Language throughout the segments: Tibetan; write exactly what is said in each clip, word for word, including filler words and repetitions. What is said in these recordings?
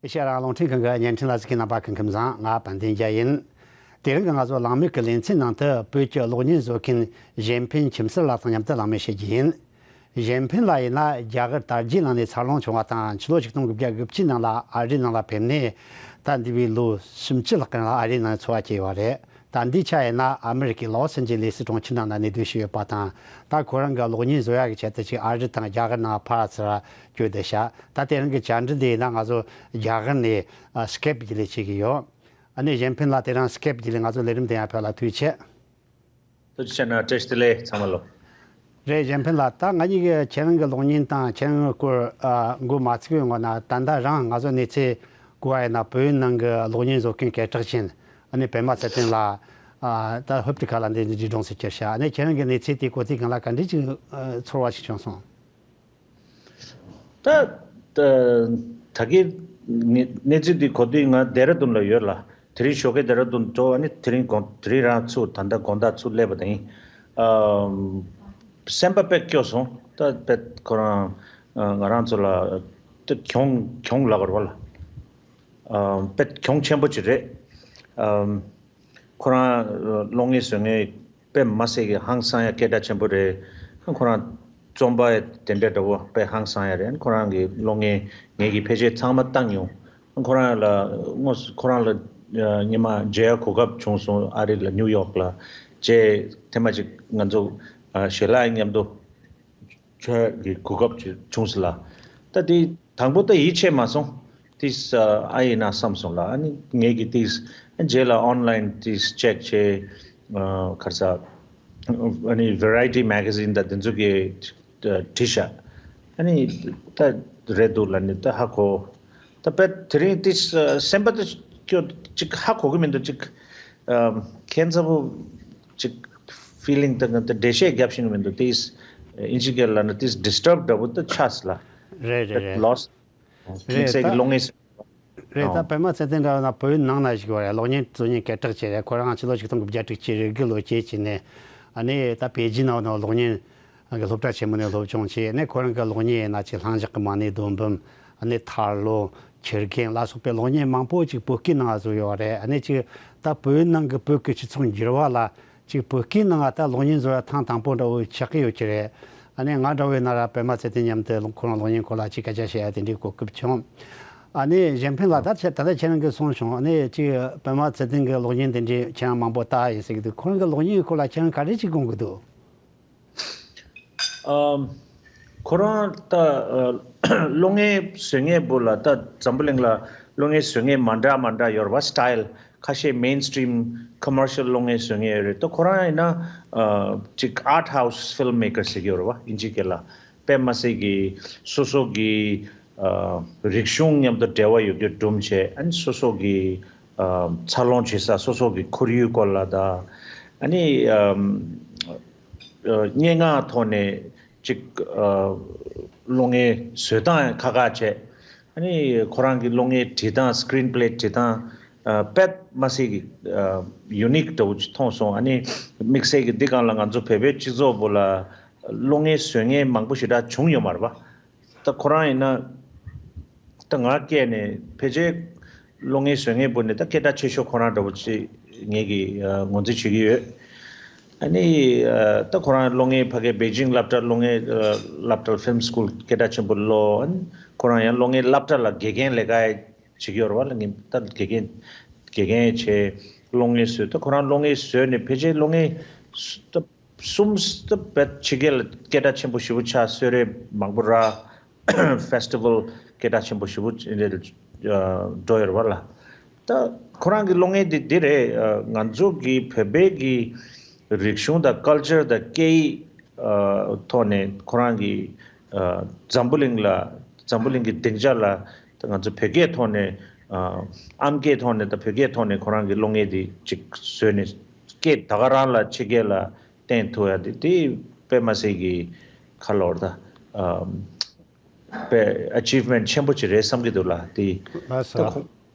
ཨེ་ཤ་ཡ་རང་དབང་རླུང་འཕྲིན་ཁང་གི་བརྙན་འཕྲིན་ལ་གཟིགས་མཁན་རྣམ་པ་སྐུ་ཁམས་བཟང་། ང་དཔལ་ལྡན་རྒྱལ་ཡིན། དེ་རིང་གི་ང་ཚོ་གླེང་མོལ་གྱི་ལེ་ཚན་ནང་དུ་བོད་ཀྱི་གློག་བརྙན་བཟོ་མཁན་གཞན་ཕན་ཁྱིམ་གསར་ལགས་དང་མཉམ་དུ་གླེང་མོལ་བྱེད་རྒྱུ་ཡིན། གཞན་ཕན་ལགས་ཡིན་ན་རྒྱ་གར་དར་རྒྱས་གླིང་ནས་འཚར་ལོངས་བྱུང་བ་དང་། ཕྱི་ལོ་ཆིག་སྟོང་དགུ་བརྒྱ་དགུ་བཅུའི་ནང་ལ་ཨ་རིའི་ནང་ལ་ཕེབས་ནས། ད་འདས་པའི་ལོ་སུམ་ཅུ་ལྷག་གི་རིང་ལ་ཨ་རིའི་ནང་འཚོ་བ་སྐྱེལ་ཡོད་རེད། ད་འདིའི་ཆ་ཡིན་ན་ཨ་མི་རི་ཀའི་ལོ་སན་ཇི་ལེ་སི་གྲོང་ཁྱེར་ནང་ན་གནས་སྡོད་བྱས་ཡོད་པ་དང་། ད་ཁོ་རང་གི་གློག་བརྙན་བཟོ་ཡག་གི་ཆེད་དུ་ཅིག་ཨ་རི་དང་རྒྱ་གར་ནང་ཕར་ཚུར་བསྐྱོད་བསྡད་ཤག་ད་དེ་རིང་གི་བཅར་འདྲི་འདི་ཡིན་ན་ང་ཚོ་རྒྱ་གར་ནས་ཨ་སྐེབ་བརྒྱུད་ལས་བྱེད་ཀྱི་ཡོད། ཨ་ནི་གཞན་ཕན་ལགས་དེ་རིང་སྐེབ་བརྒྱུད་ལས་ང་ཚོ་ལས་རིམ་དེ་ཡང་ཕེབས་ལ་ཐུགས་རྗེ་ཆེ། ཐུགས་རྗེ་ཆེ་གནང་། བཀྲ་ཤིས་བདེ་ལེགས་ཚང་མ་ལོ། རེད། གཞན་ཕན་ལགས། ད་ང་གཉིས་ཀྱིས་ཁྱེད་རང་གི་གློག་བརྙན་དང་ཁྱེད་རང་གི་སྐོར་ཨ་མགོ་མ་ཚུགས་པའི་སྔོན་ན། ད་ལྟ་རང་ང་ཚོ་གནས་ཚུལ་གོ་བ་ཡིན་ན་བོད་ནང་གི་གློག་བརྙན་བཟོ་མཁན་སྐད་གྲགས་ཅན་ཨ་ནི་པད་མ་ཚེ་བརྟན་ལགས་ཨ་ད་ཧོབ་ཏེ་ཁ་ལ་འདི་འདྲའི་གྲས་སུ་གྱུར་ཤག་ཨ་ནི་ཁྱེད་རང་གི་གནས་ཚུལ་དེ་གོ་དུས་སྒང་ལ་ག་འདྲའི་ཅིག་ཨ་ཚོར་བ་ཞིག་བྱུང་སོང་། ད་ད་ད་གིན་ངས་གནས་ཚུལ་འདི་གོ་དུས་ང་ལྡེ་ར་ལྡུན་ལ་ཡོད་ལ། དེ་རིང་ཞོགས་ཀས་ལྡེ་ར་ལྡུན་འགྲོ། ཨ་ནི་དེ་རིང་དགོང་དེ་རིང་རང་ཚུར་ད་ལྟ་དགོང་དག་ཚུར་སླེབས་པ་དང་། ཨམ། སེམས་པ་དཔེ་སྐྱོ་སོང་། ད་དཔེ་ཁོ་རང་ཨ་ང་རང་ཚོ་ལ་ད་གྱོང་གྱོང་ལབ་དགོས་རེད་པ་ལ། ཨམ། དཔེ་གྱོང་ཆེན་པོ་ཅིག་རེད། ཨམ། ཁོ་རང་གློག་བརྙན་བཟོ་མཁན་དཔེ་མ་སྲིད་ཀྱི་ཧང་སང་ཡ་སྐད་གྲགས་ཆེན་པོ་རེད། ཁོ་རང་རྩོམ་པ་དེ་འདྲ་འདྲ་བོ་དཔེ་ཧང་སང་ཡ་རེད། ཁོ་རང་གི་གློག་བརྙན་ངེད་ཀྱིས་ཕལ་ཆེར་ཚང་མ་བལྟས་མྱོང་། ཁོ་རང་ལ་དངོས་སུ་ཁོ་རང་ལ་ཉི་མ་མཇལ་ཡ་གོ་སྐབས་བྱུང་སོང་། ཨ་རི་ལ་ནིའུ་ཡོག་ལ་རྗེས་ཐེངས་མ་གཅིག་ང་ཚོ་ཞལ་ལག་མཉམ་དུ་འཕྲོད་ཀྱི་གོ་སྐབས་ཅིག་བྱུང་སོང་ལ། ད་དེ་དང་པོ་ད་ཡིད་ཆེས་མ་སོང་། དེས་ཨ་ཡིན་ན་བསམ་སོང་ལ། ཨ་ནི་ངེད་ཀྱིས་དེས་རྗེས་ལ་ཨོན་ལའིན་དེས་ཅེག་བྱས། ཨ་ག་རེ་ཟ། ཨ་ནི་ཝེ་རའི་ཊི་མེ་ག་ཟིན་དང་དེ་ཚོ་གིས་བྲིས་ཤག་ཨ་ནི་ད་རེད་འདུག་ལ་ནི་ད་ཧ་གོ། ད་དཔེ་དེ་རིང་དེ་སེམས་པ་དེ་སྐྱོ་ཅིག་ཧ་གོ་གི་མི་འདུག་ཅིག་ཨམ། ཁྱད་མཚར་པོ་ཅིག་ཕི་ལིང་དང་འགྲེལ་བཤད་རྒྱབ་ཤེས་ཀྱི་མི་འདུག་དེ་ཨིན་ཇི་སྐད་ལ་ན་དེ་ཌི་སི་ཊརབ་འདྲ་པོ་དེ་ཆགས་སོང་ལ། རེད་རེད་རེད། ལོ་སི། རེད། དམིགས་བསལ་གྱི་ད་གློག་བརྙན། རེད། ད་ཨོ། པད་མ་ཚེ་བརྟན་འདྲ་བ་ན་བོད་ནང་ན་བཞུགས་པ་རེད། གློག་བརྙན་བཟོ་མཁན་སྐད་གྲགས་ཅན་རེད། ཁོ་རང་ཕྱི་ལོ་ཆིག་སྟོང་དགུ་བརྒྱ་དྲུག་ཅུ་རེ་དགུ་ལོ་སྐྱེས་ཀྱི་ནས། ཨ་ནི་ད་པེ་ཅིན་ནང་ན་གློག་བརྙན་གི་སློབ་གྲྭ་ཆེན་མོ་ནས་སློབ་སྦྱོང་བྱས་ནས། ཁོ་རང་གི་གློག་བརྙན་ཡིན་ན་ཅིག་ལྷིང་འཇགས་ཀྱི་མ་ཎི་བསྡོམས་འབུམ། ཨ་ནི་ཐར་ལོ། ཁྱི་རྒན་ལ་སོགས་པའི་གློག་བརྙན་མང་པོ་ཅིག་བོད་སྐད་ནང་བཟོས་ཡོད་རེད། ཨ་ནི་ཅིག་ད་བོད་ནང་གི་བོད་ཀྱི་སྤྱི་ཚོགས་འགྱུར་བ་ལ་ཅིག་བོད་སྐད་ནང་ད་གློག་བརྙན་བཟོ་ཡ་ཐེངས་དང་པོ་འདྲ་བོ་ཆགས་ཀྱི་ཡོད་ཀྱི་རེད། ཨ་ནི་ང་འདྲ་བོ་ཡིན་ན་ར་པད་མ་ཚེ་བརྟན་མཉམ་དུ་ཁོ་རང་གློག་བརྙན་སྐོར་ལ་ཅིག་སྐད་ཆ་བཤད་ཡ་དེ་འདྲའི་གོ་སྐབས་བྱུང་། ཨ་ནི་གཞན་ཕན་ལགས། ད་ཁྱེད་ད་ལྟ་ཁྱེད་རང་གིས་གསུངས་བྱུང་། ཨ་ནི་ཅིག་པད་མ་ཚེ་བརྟན་གྱི་གློག་བརྙན་དེ་འདྲའི་ཁྱེད་རང་མང་པོ་ལྟ་ཡིན་ཟེར་གྱི་འདུག་ཁོ་རང་གི་གློག་བརྙན་གྱི་སྐོར་ལ་ཁྱེད་རང་ག་རེ་ཅིག་དགོངས་ཀྱི་འདུག་ཨམ། ཁོ་རང་ད་ཨ་གློག་བརྙན་བཟོ་མཁན་པོ་ལ། ད་འཛམ་བུ་གླིང་ལ་གློག་བརྙན་བཟོ་མཁན་མ་འདྲ་མ་འདྲ་ཡོད་རེད་པ། སི་ཊའིལ་ཁ་ཤས་མེན་སི་ཊི་རིམ་ཀོ་མར་ཤལ་གློག་བརྙན་བཟོ་མཁན་ཡོད་རེད། ད་ཁོ་རང་ཡིན་ན་ཨ་ཅིག་ཨར་ཊི་ཧའུ་སི་ཕི་ལམ་མེ་ཀར་ཟེར་གྱི་ཡོད་རེད་པ། ཨིན་ཇི་སྐད་ལ། དཔེ་མ་སྲིད་ཀྱི་སོ་སོ་གི་ཨ་རིག་གཞུང་མཉམ་དུ་འབྲེལ་བ་ཡོད་རྒྱུ་སྒྲུང་བྱས། ཨ་ནི་སོ་སོ་གི་ཨ་འཚར་ལོངས་བྱེད་ས་སོ་སོ་གི་ཁོར་ཡུག་སྐོར་ལ་དང་། ཨ་ནི་ཨམ། ཨ་སྙན་ངག་ཐོག་ནས་ཅིག་ཨ་གློག་བརྙན་བཟོ་སྟངས་ཁག་ཁག་བྱས། ཨ་ནི་ཁོ་རང་གི་གློག་བརྙན་བྲིས་སྟངས། སི་ཀི་རིན་པི་ལེ་བྲིས་སྟངས་ཨ་དཔེ་མ་སྲིད་ཀྱི་ཨ་ཡུ་ནིག་འདྲ་བོ་ཅིག་མཐོང་སོང་། ཨ་ནི་དམིགས་བསལ་གྱི་འདི་སྒང་ལ་ང་ཚོ་བོད་པའི་སྤྱི་ཚོགས་པོ་ལ་གློག་བརྙན་བཟོ་མཁན་མང་པོ་ཞེ་དྲག་བྱུང་ཡོད་མ་རེད་པ། ད་ཁོ་རང་ཡིན་ན་ད་ང་སྐྱེས་ནས་ཕལ་ཆེར་གློག་བརྙན་བཟོ་མཁན་པོ་ནི་ད་སྐད་གྲགས་ཆེ་ཤོས་ཁོ་རང་འདྲ་བོ་ཅིག་ངེད་ཀྱིས་ཨ་ངོས་འཛིན་བྱེད་ཀྱི་ཡོད། ཨ་ནི་ཨ་ད་ཁོ་རང་གློག་བརྙན་ཕ་གིའི་པེ་ཅིང་སློབ་གྲྭ་གློག་བརྙན་ཨ་སློབ་གྲྭ་ཕིལམ་སི་ཀུལ་སྐད་གྲགས་ཆེན་པོ་སློབ། ཨ་ནི་ཁོ་རང་ཡང་གློག་བརྙན་སློབ་གྲྭ་ལ་དགེ་རྒན་ལས་ཀ་བྱེད་ཀྱི་ཡོད་རེད་པ་ལ། ངས་ད་དགེ་རྒན་དགེ་རྒན་བྱས། གློག་བརྙན་བཟོས། ད་ཁོ་རང་གློག་བརྙན་བཟོས་ནས་ཕལ་ཆེར་གློག་བརྙན་ད་གསུམ་ད་བེད་ཕྱི་རྒྱལ་ལ་སྐད་གྲགས་ཆེན་པོ་ཞེ་པོ་ཆགས། གསོལ་རས་མང་པོ་རག་ཕེ་སི་ཊི་ཝལ་སྐད་གྲགས་ཆེན་པོ་ཞེ་པོ་འགྲོ་ཡོད་རེད་པ་ལ། ད་ཁོ་རང་གི་གློག་བརྙན་འདི་འདི་རེད། ང་ཚོ་གི་བོད་པའི་གི་རིག་གཞུང་དང་ཀལ་ཅར་དང་སྐད་ཡིག་ཐོག་ནས་ཁོ་རང་གི་འཛམ་བུ་གླིང་ལ་འཛམ་བུ་གླིང་གི་སྡིངས་ཆ་ལ་ད་ང་ཚོ་བོད་སྐད་ཐོག་ནས་ཨམ་སྐད་ཐོག་ནས་ད་བོད་སྐད་ཐོག་ནས་ཁོ་རང་གི་གློག་བརྙན་འདི་ཅིག་བཟོས་ནས་སྐད་ད་ག་རང་ལ་ཕྱི་རྒྱལ་ལ་བསྟན་ཐུབ་ཡ་དེ་དེ་དཔེ་མ་སྲིད་ཀྱི་ཁ་ལོར་ད་ཨམ་དཔེ་ཨ་ཅིབ་མེན་ཊི་ཆེན་པོ་ཅིག་རེད་བསམ་གྱི་འདུག་ལ། དེ་ལགས་སོ། ད་ཁོ་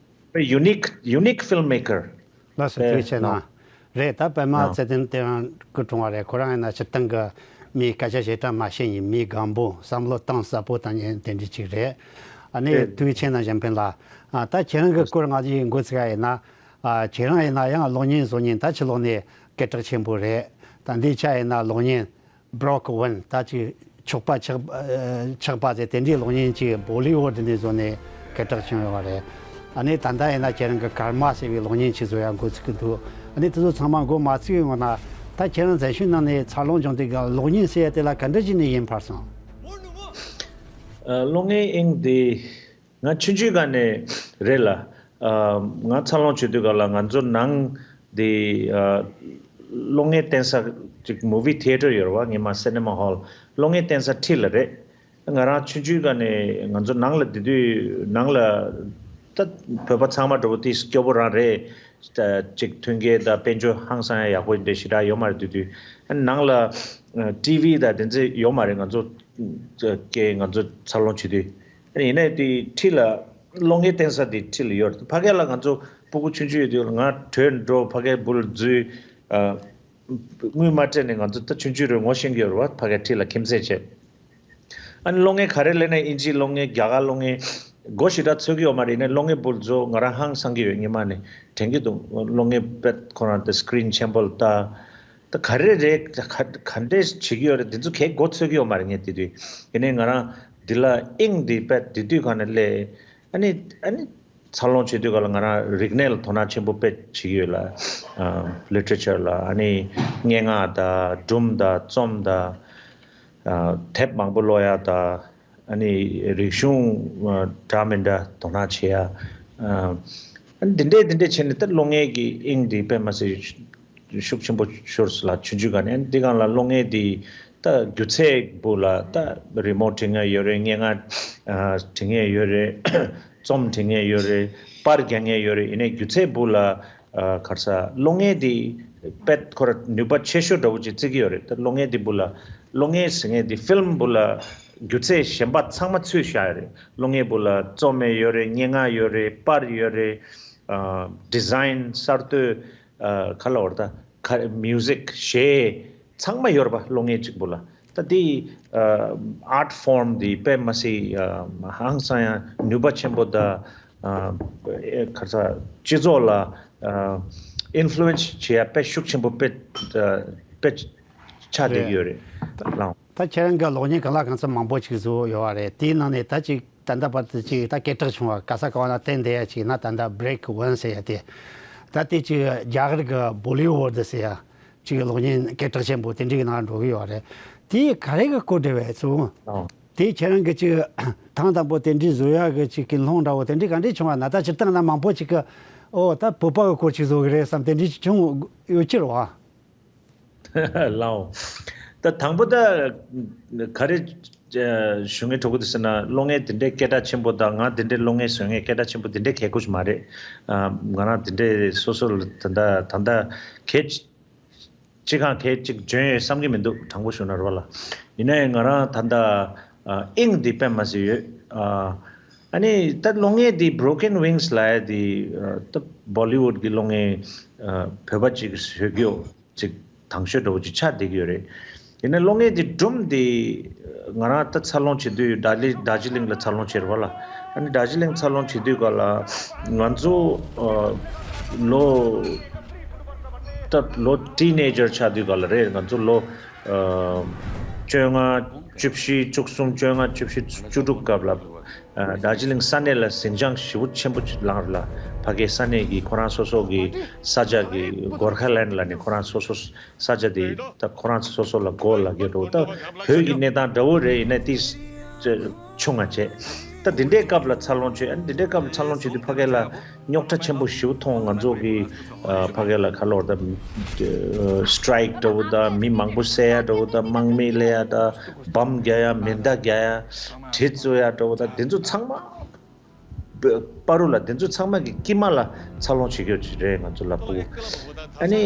དཔེ་ཡུ་ནིག་ཡུ་ནིག་ཕིལམ་མེ་ཀར་ལགས་སོ། དཔེ་ཐུགས་རྗེ་ཆེ་གནང་། ནོ། རེད། ད་པད་མ་ནོ། ཚེ་བརྟན་དེ་རང་སྐུ་གྲོངས་པ་རེད། ཁོ་རང་ཡིན་ན་སྤྱིར་བཏང་གི་མིའི་སྐད་ཆ་ཞེ་དྲག་མ་བཤད་མཁན། མིའི་སྒམ་པོ། བསམ་བློ་གཏིང་ཟབ་པོ་བཏང་མཁན་དེ་འདྲ་ཅིག་རེད། ཨ་ནི་ཐུགས་རྗེ་ཆེ་གནང་། གཞན་ཕན་ལགས། ཨ། ད་ཁྱེད་རང་གི་སྐོར་ང་ཚོས་འགོ་ཚུགས་ཡ་ཡིན་ན། ཨ། ཁྱེད་རང་ཡིན་ན་ཡང་གློག་བརྙན་བཟོ་མཁན་ད་ཕྱི་ལོགས་ནས་སྐད་གྲགས་ཆེན་པོ་རེད། ད་འདི་ཆ་ཡིན་ན་གློག་བརྙན་བྷ་རོག་ཝན། ད་ཅིག་ཆག་པ་ཆག་ཨ། ཆག་པ་ཟེར་དེ་འདྲའི་གློག་བརྙན་ཅིག་བོ་ལི་ཝུད་ནས་བཟོས་ནས་སྐད་གྲགས་བྱུང་ཡོད་པ་རེད། ཨ་ནི་ད་ལྟ་ཡིན་ན་ཁྱེད་རང་གི་ཀརྨ་ཟེར་བའི་གློག་བརྙན་ཅིག་བཟོ་ཡ་འགོ་ཚུགས་ཀྱི་འདུག་ཨ་ནི་དེ་ཚོ་ཚང་མ་འགོ་མ་ཚུགས་ཡོང་ན། ད་ཁྱེད་རང་འཛིན་བྱུས་ནང་ནས་འཚར་ལོངས་བྱུང་དུས་ཀྱི་གློག་བརྙན་ཟེར་ཡ་དེ་ལ་ག་འདྲ་ཅིག་ནས་ཡིད་འཕར་སོང་། ཨ། གློག་བརྙན་དབྱིངས་དེ་ང་ཆུང་ཆུང་སྒང་ནས་རེད་ལ། ཨ། ང་འཚར་ལོངས་བྱེད་དུས་སྒང་ལ་ང་ཚོ་ནང་དེ། ཨ། གློག་བརྙན་བསྟན་ས་ཅིག་མུ་བི་ཐི་ཡེ་ཊར་ཡོད་རེད་བ། སྔོན་མ་སི་ནི་མ་ཧོལ། གློག་བརྙན་བསྟན་ས་འཁྲིས་ལ་རེད། ང་རང་ཆུང་ཆུང་སྒང་ནས་ང་ཚོ་ནང་ལ་དེ་དུས་ནང་ལ་ད་བོད་པ་ཚང་མ་འདྲ་བོ་དེ་སྐྱོ་པོ་རང་རེད། ཅིག་མཐུན་རྐྱེན་དང་དཔལ་འབྱོར་ཧང་སང་ཡ་ཡག་པོ་འདྲ་ཞེ་དྲག་ཡོད་མ་རེད། དེ་དུས་ནང་ལ་ཊི་ཝི་དང་དེ་ཚོ་ཡོད་མ་རེད། ང་ཚོ་སྐྱེ་ང་ཚོ་འཚར་ལོངས་བྱེད་དུས། ཡིན་ནའི་དེ་འཁྲིས་ལ་གློག་བརྙན་བསྟན་ས་དེ་འཁྲིས་ལ་ཡོད་རེད། ཕ་གི་ལ་ང་ཚོ་སྤུ་གུ་ཆུང་ཆུང་ཡོད་དུས་ང་བྲོས་འགྲོ། ཕ་གིའི་སྦུག་ལ་འཛུལ། ཨ། དངུལ་མ་སྤྲད་ནས་ང་ཚོ་ད་ཆུང་ཆུང་རེད། ངོ་ཤེས་ཀྱི་ཡོད་རེད་བ། ཕ་གིའི་འཁྲིས་ལ་ཁྱིམ་མཚེས་བྱས། ཨ་ནི་གློག་བརྙན་ག་རེ་ལབ་ན་དབྱིན་ཇིའི་གློག་བརྙན། རྒྱ་གར་གློག་བརྙན། མགོ་ཞེ་དྲག་ཚོད་ཀྱི་ཡོད་མ་རེད། ཡིན་ནའི་གློག་བརྙན་སྦུག་ལ་འཛུལ། ང་རང་ཧང་སང་གི་ཡོད། སྔོན་མ་ནས་དྲན་གྱི་འདུག་གློག་བརྙན་དཔེ་ཁོ་རང་དེ་སི་ཀི་རིན་ཆེན་པོ་ལ་ལྟ། ད་ག་རེ་རེད། ག་ག་འདྲས་བྱེད་ཀྱི་ཡོད་རེད། དེ་ཚོ་གའི་མགོ་ཚོད་ཀྱི་ཡོད་མ་རེད་ངས་དེ་དུས། ཡིན་ནའི་ང་རང་འདི་ལ་དབྱིངས་འདི་དཔེ་དེ་དུས་སྒང་ནས་སླེབས། ཨ་ནི་ཨ་ནི་འཚར་ལོངས་བྱེད་དུས་སྒང་ལ་ང་རང་རིག་གནས་ལ་དོ་སྣང་ཆེན་པོ་དཔེ་བྱེད་ཀྱི་ཡོད་ལ། ཨ། ལི་ཊི་རེ་ཅར་ལ། ཨ་ནི་སྙན་ངག་དང་སྒྲུང་དང་རྩོམ་དང་། ཨ། དེབ་མང་པོ་ཀློག་ཡ་དང་། ཨ་ནི་རིག་གཞུང་འདྲ་མི་འདྲ་དོ་སྣང་བྱེད་ཡ། ཨ། ཨ་ནི་འདི་འདྲས་འདི་འདྲས་བྱས་ནས་ད་གློག་བརྙན་གྱི་དབྱིངས་འདི་དཔེ་མ་སྲིད་ཤུགས་ཆེན་པོ་ཤོར་སོང་ལ། ཆུང་ཆུང་སྒང་ནས། ཨ་ནི་འདི་སྒང་ལ་གློག་བརྙན་འདི་ད་སྒྱུ་རྩལ་སྦུག་ལ་ད་རི་མོ་འབྲི་མཁན་ཡོད་རེད། སྙན་ངག་ཨ་འབྲི་མཁན་ཡོད་རེད། རྩོམ་འབྲི་མཁན་ཡོད་རེད། པར་རྒྱག་མཁན་ཡོད་རེད། ཡིན་ནའི་སྒྱུ་རྩལ་སྦུག་ལ། ཨ། ག་རེ་ཟེར། གློག་བརྙན་འདི་དཔེ་ཁོ་རང་ནུས་པ་ཆེ་ཤོས་འདྲ་བོ་ཅིག་བརྩི་གི་ཡོད་རེད། ད་གློག་བརྙན་འདི་སྦུག་ལ། གློག་བརྙན་ཟེར་མཁན་འདི་ཕིལམ་སྦུག་ལ་སྒྱུ་རྩལ་གཞན་པ་ཚང་མ་ཚུད་བཞག་ཡོད་རེད། གློག་བརྙན་སྦུག་ལ་རྩོམ་ཡོད་རེད། སྙན་ངག་ཡོད་རེད། པར་ཡོད་རེད། ཨ། ཌི་ཛའིན། གསར་གཏོད། ཨ། ག་ལབ་དགོས་རེད། ད་ག་མིའུ་ཟིག་གཞས་ཚང་མ་ཡོད་རེད་པ། གློག་བརྙན་གཅིག་པུ་ལ། ད་འདི་ཨ་ཨར་ཊི་ཕོརམ་འདི་དཔེ་མ་སྲིད་ཨ་ཧང་སང་ཡ་ནུས་པ་ཆེན་པོ་དང་། ཨ་ཨེ་ག་རེ་ཟེར། སྤྱི་ཚོགས་ལ་ཨ་ཨིན་ཕུ་ལུ་ཨེན་སི་བྱེད་ཡ་དཔེ་ཤུགས་ཆེན་པོ་དཔེ་ཨ་དཔེ་ཆགས་བསྡད་ཀྱི་རེད། ཡོད་རེད། ད་ལགས། ད་ཁྱེད་རང་གི་གློག་བརྙན་གང་ལ་གང་འཚམ་མང་པོ་ཅིག་བཟོས་ཡོད་པ་རེད། དེའི་ནང་ནས་ད་ཅིག་ད་ལྟ་བར་དུ་ཅིག་ད་སྐད་གྲགས་བྱུང་བ། ག་ས་ག་བ་ན་བསྟན་བསྡད་ཡ་ཅིག་ན། ད་ལྟ་བྷ་རོག་ཝན་ཟེར་ཡ་དེ། ད་དེ་ཅིག་རྒྱ་གར་གི་བོ་ལི་ཝུད་ཟེར་ཡ་ཅིག་གློག་བརྙན་སྐད་གྲགས་ཆེན་པོ་དེ་འདྲའི་གི་ནང་འགྲོ་གི་ཡོད་རེད། དེ་ག་རེ་གི་སྐོར་འདྲ་བས་ཚུལ། ཨོ། དེ་ཁྱེད་རང་གི་ཅིག་ཐེངས་དང་པོ་དེ་འདྲའི་བཟོ་ཡ་གི་ཅིག་ཀུན་སློང་འདྲ་བོ་དེ་འདྲའི་ག་འདྲའི་བྱུང་བ་ན། ད་སྤྱིར་བཏང་ན་མང་པོ་ཅིག་གི་ཨོ་ད་བོད་པ་གི་སྐོར་ཅིག་བཟོ་གི་རེད་བསམ་དེ་འདྲའི་ཅིག་བྱུང་ཡོད་ཀྱི་རེད་བ། ལའོ། ད་དང་པོ་ད་ག་རེ་ཞུ་ངེས་འགྲོ་གི་འདུག་ཟེར་ན། གློག་བརྙན་དེ་འདྲའི་སྐད་གྲགས་ཆེན་པོ་དང་ང་དེ་འདྲའི་གློག་བརྙན་བཟོ་མཁན་སྐད་གྲགས་ཆེན་པོ་དེ་འདྲའི་གལ་དགོས་ཀྱི་མ་རེད། ཨ། ང་རང་དེ་འདྲའི་སོ་སོ་ལ་ད་ལྟ་ད་ལྟ་གལ་ཅི་གང་གལ་ཅིག་འཇོན་ཡོད་བསམ་གྱི་མི་འདུག་དྲང་པོ་ཞུ་ན་རེད་བ་ལ། ཡིན་ནའི་ང་རང་ད་ལྟ་ཨ་དབྱིངས་འདི་དཔེ་མ་སྲིད་ཡོད། ཨ། ཨ་ནི་ད་གློག་བརྙན་འདི་བྷ་རོ་ཀེན་ཝིང་སི་ལབ་ཡ་འདི་ཨ་ད་བོ་ལི་ཝུད་ཀྱི་གློག་བརྙན་ཨ་བོད་པ་ཅིག་བཟོས་རྒྱུ་ཅིག་དང་ཤོས་འདྲ་བོ་ཅིག་ཆགས་བསྡད་ཀྱི་ཡོད་རེད། ཡིན་ནའི་གློག་བརྙན་འདི་སྒྲུང་འདི་ང་རང་ད་འཚར་ལོངས་བྱེད་དུས་དར་ལི་དར་ཇི་ལིང་ལ་འཚར་ལོངས་བྱས་རེད་བ་ལ། ཨ་ནི་དར་ཇི་ལིང་འཚར་ལོངས་བྱེད་དུས་སྐབས་ལ་ང་ཚོ་ཨ་ལོ་ད་ལོ་ཊི་ནེ་ཇར་ཆགས་དུས་སྐབས་ལ་རེད། ང་ཚོ་ལོ་ཨ་བཅོ་ལྔ་བཅུ་བཞི་བཅུ་གསུམ་བཅོ་ལྔ་བཅུ་བཞི་བཅུ་དྲུག་སྐབས་ལ། ཨ་དར་ཇི་ལིང་ས་གནས་ལ་ཟིང་ཆ་ཞེ་པོ་ཆེན་པོ་ཅིག་ལངས་རེད་ལ། ཕ་གིའི་ས་གནས་ཀྱི་ཁོ་རང་སོ་སོ་གི་ས་ཆ་གི་གོར་ཁ་ལེན་ཌི་ལབ་ནས་ཁོ་རང་སོ་སོ་ས་ཆ་དེ་ད་ཁོ་རང་སོ་སོ་ལ་གོ་ལབ་ཀྱི་འདུག་ད་བོད་ཀྱི་གནས་སྟངས་འདྲ་བོ་རེད། ཡིན་ནའི་ཏིས་ཆུང་ང་བྱས། ད་དེ་འདྲའི་སྐབས་ལ་འཚར་ལོངས་བྱས། ཨ་ནི་དེ་འདྲའི་སྐབས་ལ་འཚར་ལོངས་བྱེད་དུས་ཕ་གི་ལ་རྙོག་དྲ་ཆེན་པོ་ཞེ་པོ་མཐོང་། ང་ཚོ་གི་ཨ་ཕ་གི་ལ་ཁ་ལོར་ད་སི་ཊི་རའིཀ་འདྲ་བོ་དང་། མི་མང་པོ་བསད་ཡ་འདྲ་བོ་དང་། དམག་མི་སླེབས་ཡ་དང་། བམ་རྒྱག་ཡ། མེ་མདའ་རྒྱག་ཡ། གྲི་བཙུགས་ཡ་འདྲ་བོ་དང་། དེ་ཚོ་ཚང་མ་པ་རུ་ལ་དེ་ཚོ་ཚང་མ་གི་དཀྱིལ་མ་ལ་འཚར་ལོངས་བྱེད་རྒྱུ་ཅིག་རེད། ང་ཚོ་ལ་སྤུ་གུ། ཨ་ནི་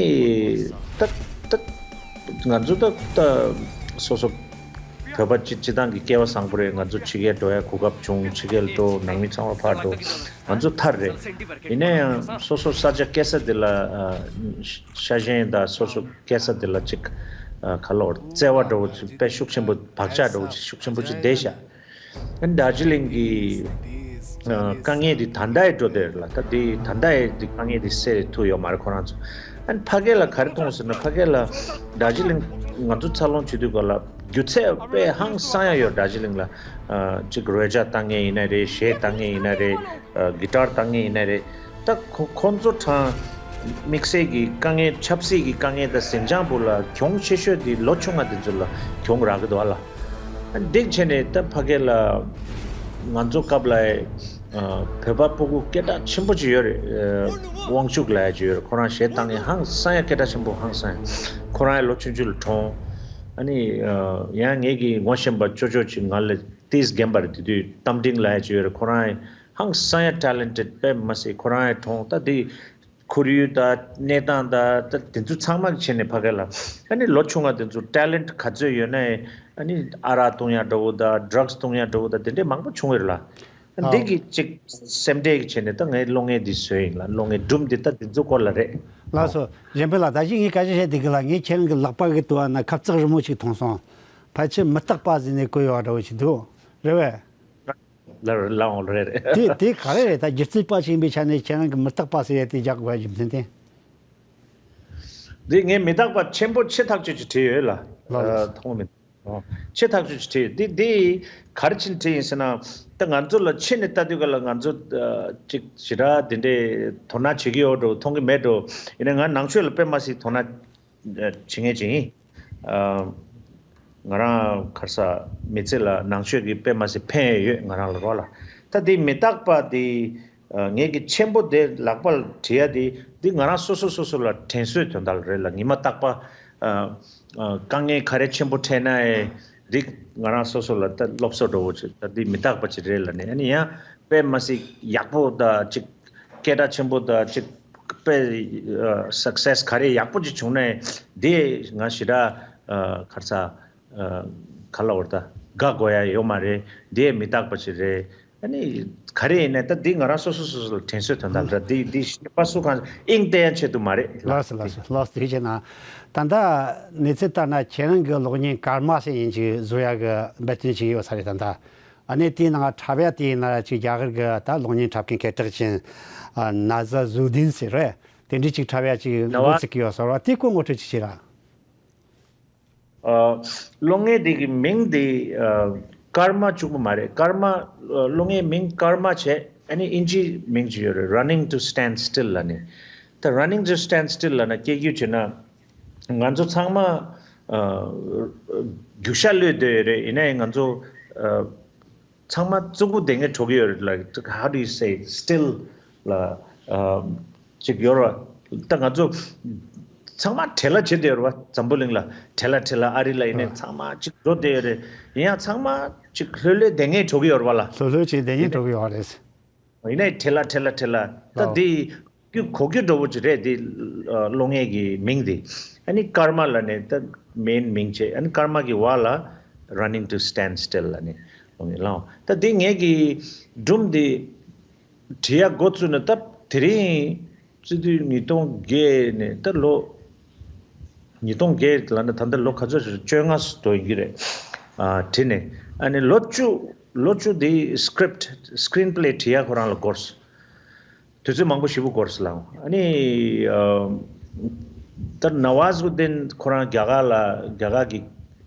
ད་ད་ང་ཚོ་ད་ད་སོ་སོ་བོད་པ་སྤྱི་སྤྱི་བཏང་གི་སྐལ་བ་བཟང་པོ་རེད། ང་ཚོ་ཕྱི་རྒྱལ་འགྲོ་ཡ་གོ་སྐབས་བྱུང་། ཕྱི་རྒྱལ་འགྲོ། ནང་མི་ཚང་མ་ཕར་འགྲོ། ང་ཚོ་ཐར་རེད། ཡིན་ན་ཡང་སོ་སོ་ས་ཆ་སྐྱེ་ས་དེ་ལ་ཨ་ཤ་ཞེན་དང་སོ་སོ་སྐྱེ་ས་དེ་ལ་ཅིག་ཨ་ག་ལབ་དགོས་རེད། བརྩེ་བ་འདྲ་བོ་ཅིག་དཔེ་ཤུགས་ཆེན་པོ་བག་ཆགས་འདྲ་བོ་ཅིག་ཤུགས་ཆེན་པོ་ཅིག་བསྡད་ཤག་ཨ་ནི་དར་ཇི་ལིང་གི་ དཀའ་ངལ་འདི་ད་ལྟའི་འགྲོ་དེ་རེད་ལ། ད་འདི་ད་ལྟའི་འདི་དཀའ་ངལ་འདི་སེལ་ཐུབ་ཡོད་མ་རེད་ཁོ་རང་ཚོ། ཨ་ནི་ཕ་གི་ལ་ག་རེ་མཐོང་ཟེར་ན། ཕ་གི་ལ་དར་ཇི་ལིང་ང་ཚོ་འཚར་ལོངས་བྱེད་དུས་སྐབས་ལ་སྒྱུ་རྩལ་དཔེ་ཧང་སང་ཡ་ཡོད། དར་ཇི་ལིང་ལ་ཨ་ཅིག་རོལ་ཆ་བཏང་མཁན་ཡིན་ན་རེད། གཞས་བཏང་མཁན་ཡིན་ན་རེད། ཨ་གི་ཊར་བཏང་མཁན་ཡིན་ན་རེད། ད་ཁོ་ཁོང་ཚོ་གྲངས་དམིགས་བསལ་གྱི་དཀའ་ངལ་ཆབ་སྲིད་ཀྱི་དཀའ་ངལ་དང་ཟིང་ཆ་བོ་ལ་གྱོང་ཆེ་ཤོས་དེ་ལོ་ཆུང་བ་དེ་ཚོ་ལ་གྱོང་རག་གི་འདུག་ཨ་ལ། འདི་བྱས་ནས་ད་ཕ་གི་ལ་ང་ཚོ་སྐབས་ལ་བོད་པ་སྤུ་གུ་སྐད་གྲགས་ཆེན་པོ་ཅིག་ཡོད་རེད། དབང་ཕྱུག་ལབ་ཡ་ཅིག་ཡོད་རེད། ཁོ་རང་གཞས་བཏང་མཁན་ཧང་སང་ཡ་སྐད་གྲགས་ཆེན་པོ་ཧང་སང་ཡ། ཁོ་རང་ཡང་ལོ་ཆུང་ཆུང་ལ་གྲོངས། ཨ་ནི་ཡང་ངེད་ཀྱི་ངོ་ཤེས་པ་ཅོ་ཅོ་ཅིག་ང་ལ་ཏིས་རྒན་པ་རེད། དེ་དུས་རྟ་མགྲིན་ལབ་ཡ་ཅིག་ཡོད་རེད། ཁོ་རང་ཡང་ཧང་སང་ཡ་ཊེ་ལེན་ཊེཌ་དཔེ་མ་སྲིད། ཁོ་རང་ཡང་གྲོངས། ད་དེ་ཁོར་ཡུག་དང་གནས་སྟངས་དང་ད་དེ་ཚོ་ཚང་མ་བྱས་ནས་ཕ་གི་ལ་ཨ་ནི་ལོ་ཆུང་བ་དེ་ཚོ་ཊེ་ལེན་ཊི་ག་ཚོད་ཡོད་ན་ཨ་ནི་ཨ་རག་བཏུང་ཡ་འདྲ་བོ་དང་ཌྲག་སི་བཏུང་ཡ་འདྲ་བོ་དང་དེ་འདྲས་མང་པོ་བྱུང་ཡོད་རེད་ལ། འདི་གི་ཅིག་སེམས་ཁྲལ་གྱི་བྱས་ནས་ད་ངའི་གློག་བརྙན་འདི་བཟོས་ཡིན་ལ། གློག་བརྙན་སྒྲུང་འདི་ད་འདི་ཚོ་སྐོར་ལ་རེད། ལགས་སོ། གཞན་ཕན་ལགས། ད་གིན་ངས་སྐད་ཆ་བཤད་དེ་གི་ལ་ངས་ཁྱེད་རང་གི་ལག་པ་གི་ལྟོ་བ་ན་ཁབ་ཙག་རི་མོ་ཞིག་མཐོང་སོང་། ཕལ་ཆེར་མི་རྟག་པ་ཟེར་ནས་བཀོད་ཡོད་པ་འདྲ་བོ་ཞིག་འདུག་རེད་བས། ལ་ལའང་རེད་རེད། དེ་དེ་ག་རེ་རེད། ད་སྒྱུ་རྩལ་པ་ཞིག་ཡིན་པའི་ཆ་ནས་ཁྱེད་རང་གི་མི་རྟག་པ་ཟེར་ཡ་དེ་རྒྱག་དགོས་པའི་རྒྱུ་མཚན་དེ། འདི་ངས་མི་རྟག་པ་ཆེན་པོ་ཆེ་ཐག་ཆོད་ཅིག་བྲིས་ཡོད་ལ། ལགས་ལགས། མཐོང་མི་འདུག་ཆེ་ཐག་ཆོད་ཅིག་བྲིས་ཡོད། འདི་འདི་ག་རེ་བྱས་ནས་བྲིས་ཡིན་ཟེར་ན། ད་ང་ཚོ་ལ་ཕྱི་ནས་ལྟ་དུས་ག་ལ་ང་ཚོ་ཅིག་ཞེ་དྲག་འདི་འདྲའི་དོ་སྣང་བྱེད་ཀྱི་ཡོད་འགྲོ་མཐོང་གི་མེད་འགྲོ། ཡིན་ན་ང་ནང་ཆོས་ལ་དཔེ་མ་སྲིད་དོ་སྣང་བྱེད་མཁན་ཅིག་ཡིན། ཨ། ང་རང་ག་རེ་ཟ། མི་ཚེ་ལ་ནང་ཆོས་ཀྱི་དཔེ་མ་སྲིད་ཕན་ཡོད་ང་རང་ལ་རོགས་ལ། ད་འདི་མི་རྟག་པ་འདི་ཨ། ངེད་ཀྱི་ཆེན་པོ་དེ་ལག་པ་ལ་བྲིས་ཡ་དེ་འདི་ང་རང་སོ་སོ་སོ་སོ་ལ་དྲན་གསོའི་དོན་དག་ལ་རེད་ལ། ཉི་མ་རྟག་པ་ཨ། ཨ། དཀའ་ངལ་ག་རེ་ཆེན་པོ་འཕྲད་ན་ཨེ་འདི་ང་རང་སོ་སོ་ལ་ད་སློབ་གསོ་འདྲ་བོ་ཅིག་ད་འདི་མི་རྟག་པ་ཅིག་རེད་ལ་ནི། ཨ་ནི་ཡང་དཔེ་མ་སྲིད་ཡག་པོ་ད་ཅིག་སྐད་གྲགས་ཆེན་པོ་དང་ཅིག་དཔེ་སག་སེ་སི་ག་རེ་ཡག་པོ་ཅིག་བྱུང་ནས་དེ་ང་ཞེ་དྲག་ག་རེ་ཟ། ག་ལ་བར་ད་དགའ་དགོས་ཡ་ཡོད་མ་རེད། དེ་མི་རྟག་པ་ཅིག་རེད། ཨ་ནི་ག་རེ་ཡིན་ནའི་ད་འདི་ང་རང་སོ་སོ་སོ་སོ་ལ་དྲན་གསོའི་དོན་དག་རེད། འདི་འདི་ཤེས་པ་སུ་གང་དབྱིངས་གཏད་ཡ་ཆེད་དུ་མ་རེད། ལགས་སོ་ལགས་སོ་ལགས་སོ། དེ་བྱས་ན་ད་ལྟ་གནས་ཚུལ་ལྟར་ན་ཁྱེད་རང་གི་གློག་བརྙན་སྐར་མ་ཟེར་ཡིན་ཅིག་བཟོ་ཡ་གི་འབད་བརྩོན་བྱེད་ཀྱི་ཡོད་ས་རེད་ད་ལྟ། ཨ་ནི་དེའི་ནང་འཁྲབ་ཡ་དེ་ཡིན་ན་ཅིག་རྒྱ་གར་གི་ད་གློག་བརྙན་འཁྲབ་མཁན་སྐད་གྲགས་ཅན་ཨ་ན་ཟ་ཟུ་དིན་ཟེར་རེད། དེ་འདྲའི་ཅིག་འཁྲབ་ཡ་ཅིག་འགོ་བཙུགས་ཀྱི་ཡོད་ཟེར་བ་དེ་སྐོར་ངོ་སྤྲོད་ཅིག་བྱེད་ར། ཨ། གློག་བརྙན་དེ་གི་མིང་དེ་ཨ། སྐར་མ་གཅིག་པུ་མ་རེད། སྐར་མ་ཨ། གློག་བརྙན་མིང་སྐར་མ་བྱས། ཨ་ནི་ཨིན་ཇིའི་མིང་ཅིག་ཡོད་རེད། Running to Stand Still ལབ་ནས། ད་Running to Stand Still ལབ་ན་སྐད་སྒྱུར་བྱས་ན། ང་ཚོ་ཚང་མ་ཨ། རྒྱུག་ཤར་གློད་བསྡད་ཡོད་རེད། ཡིན་ནའི་ང་ཚོ་ཨ། ཚང་མ་རྩུབ་པོ་བསྡད་མཁན་འགྲོ་གི་ཡོད་རེད། Like, how do you say still ལ་ཨ། ཅིག་ཡོད་རེད་བ། ད་ང་ཚོ་ཚང་མ་བྲེལ་བ་བྱེད་བསྡད་ཡོད་རེད་བ། འཛམ་བུ་གླིང་ལ་བྲེལ་བ་བྲེལ་བ། ཨ་རི་ལ་ཡིན་ནའི་ཚང་མ་ཅིག་འགྲོ་བསྡད་ཡོད་རེད། ཡིན་ཡང་ཚང་མ་ཅིག་ལྷོད་ལྷོད་བསྡད་མཁན་འགྲོ་གི་ཡོད་རེད་བ་ལ། ལྷོད་ལྷོད་ཅིག་བསྡད་མཁན་འགྲོ་གི་ཡོད་རེད། ཡིན་ནའི་བྲེལ་བ་བྲེལ་བ་བྲེལ་བ། ད་འདི་རྒྱུ་གོ་རྒྱུ་འདྲ་བོ་ཅིག་རེད། འདི་ཨ། གློག་བརྙན་གྱི་མིང་འདི། ཨ་ནི་སྐར་མ་ལབ་ནས་ད་མེན་མིང་བྱས། ཨ་ནི་སྐར་མ་གི་བར་ལ་Running to Stand Still ལབ་ནས་གློག་བརྙན་ལ། ད་འདི་ངེད་ཀྱི་སྒྲུང་འདི་བྲིས་ཡ་འགོ་བཙུགས་ནས་ད་དེ་རིང་སྤྱི་འཐུས་ཉིས་སྟོང་བརྒྱད་ནས་ད་ལོ་ཉིས་སྟོང་བརྒྱད་ལབ་ན་ད་ལྟ་ལོ་ག་ཚོད་བྱས། བཅོ་ལྔ་ཙམ་ཡིན་གྱི་རེད། ཨ། བྲིས་ནས་ཨ་ནི་ལོ་བཅུ་ལོ་བཅུ་འདི་script screenplay བྲིས་ཡ་ཁོ་རང་ལ་འགོར་སོང་། དུས་ཚོད་མང་པོ་ཞེ་པོ་འགོར་སོང་ལགས། ཨ་ནི་ཨ། ད་ནཱ་ཝ་ཟུ་དིན་ཁོ་རང་རྒྱ་གར་ལ་རྒྱ་གར་གྱི་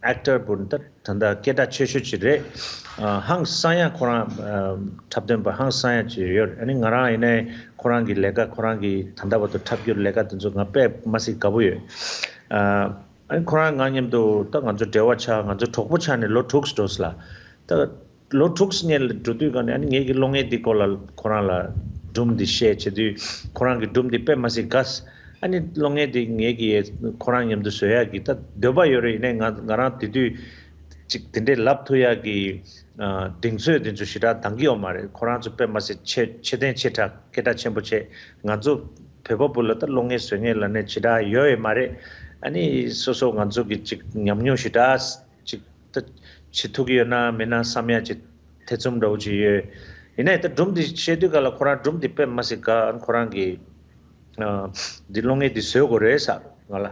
ཨེག་ཊར་བོ་ད་ད་ལྟ་སྐད་གྲགས་ཆེ་ཤོས་ཅིག་རེད། ཨ། ཧང་སང་ཡ་ཁོ་རང་ཨ། འཁྲབ་སྟོན་པ་ཧང་སང་ཡ་ཅིག་ཡོད། ཨ་ནི་ང་རང་ཡིན་ནའི་ཁོ་རང་གི་ལས་ཀ་ཁོ་རང་གི་ད་ལྟ་བར་དུ་འཁྲབ་རྒྱུ་ལས་ཀ་དེ་ཚོ་ང་དཔེ་མ་སྲིད་དགའ་པོ་ཡོད། ཨ། ཨ་ནི་ཁོ་རང་ང་མཉམ་དུ་ད་ང་ཚོ་འབྲེལ་བ་ཆགས། ང་ཚོ་གྲོགས་པོ་ཆགས་ནས་ལོ་དྲུག་འགྲོ་སོང་ལགས། ད་ལོ་དྲུག་སྔོན་ལ་འགྲོ་དུས་ག་ནས་ཨ་ནི་ངེད་ཀྱི་གློག་བརྙན་འདི་སྐོར་ལ་ཁོ་རང་ལ་སྒྲུང་འདི་བཤད་བྱེད་དུས་ཁོ་རང་གི་སྒྲུང་འདི་དཔེ་མ་སྲིད་དགའ། ཨ་ནི་གློག་བརྙན་འདི་ངེད་ཀྱི་ཁོ་རང་མཉམ་དུ་བཟོ་ཡག་གི་ད་འདོད་པ་ཡོད་རེད། ཡིན་ནའི་ང་ང་རང་དེ་དུས་ཅིག་དེ་འདྲའི་ལབ་ཐུབ་ཡག་གི་ཨ། གདེང་ཚོད་དེ་ཚོ་ཞེ་དྲག་འདང་གི་ཡོད་མ་རེད། ཁོ་རང་ཚོ་དཔེ་མ་སྲིད་ཆེ་ཆེ་ལྡན་ཆེ་དྲགས་སྐད་གྲགས་ཆེན་པོ་བྱས། ང་ཚོ་བོད་པ་བུ་ལ་ད་གློག་བརྙན་བཟོ་མཁན་ལབ་ནས་ཞེ་དྲག་ཡོད་ཡོད་མ་རེད། ཨ་ནི་སོ་སོ་ང་ཚོ་གི་ཅིག་ཉམས་མྱོང་ཞེ་དྲག་ཅིག་ད་བྱེད་ཐུབ་ཀྱི་ཡོད་ན་མེད་ན་བསམ་ཡ་ཅིག་ཐེ་ཚོམ་འདྲ་བོ་ཅིག་ཡོད། ཡིན་ནའི་ད་སྒྲུང་འདི་བཤད་དུས་ག་ལ་ཁོ་རང་སྒྲུང་འདི་དཔེ་མ་སྲིད་དགའ། ཨ་ནི་ཁོ་རང་གི་ཨ། འདི་གློག་བརྙན་འདི་བཟོ་དགོས་རེད་ཟེར་ང་ལ།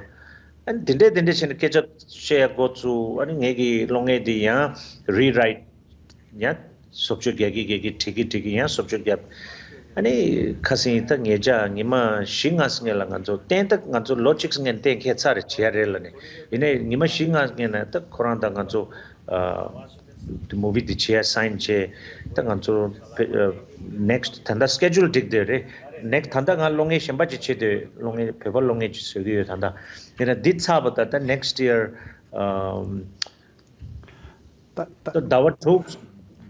ཨ་ནི་དེ་འདྲས་དེ་འདྲས་བྱས་ནས་སྐད་ཆ་བཤད་ཡ་འགོ་བཙུགས། ཨ་ནི་ངེད་ཀྱི་གློག་བརྙན་འདི་ཡང་རི་རའིཊ་ཡང་ སོབ་ཅོ་རྒྱག་གི་རྒྱག་གི་བྲིས་གི་བྲིས་གི་ཡང་སོབ་ཅོ་རྒྱབ། ཨ་ནི་ཁ་སང་ད་ཉེ་ཆར་ཉི་མ་བཞི་ལྔ་སྔོན་ལ་ང་ཚོ་གཏན་ད་ང་ཚོ་ལོ་གཅིག་སྔོན་གཏན་འཁེལ་ཚར་བྱས་རེད་ལ་ནི། ཡིན་ནའི་ཉི་མ་བཞི་ལྔ་སྔོན་ལ་ད་ཁོ་རང་དང་ང་ཚོ་ཨ་movie་དེ་བྱས་sign་བྱས། ད་ང་ཚོ་next་ད་ལྟ་schedule་སྒྲིག་བསྡད་རེད། next་ད་ལྟ་ང་གློག་བརྙན་གཞན་པ་ཅིག་བྱེད་དུས་གློག་བརྙན་བོད་པ་གློག་བརྙན་ཅིག་བཟོ་གི་ཡོད། ད་ལྟ་ཡིན་ན་འདི་ཚར་བ་ད་ད་next year་ཨམ། ད་ད་ད་ཟླ་བ་དྲུག་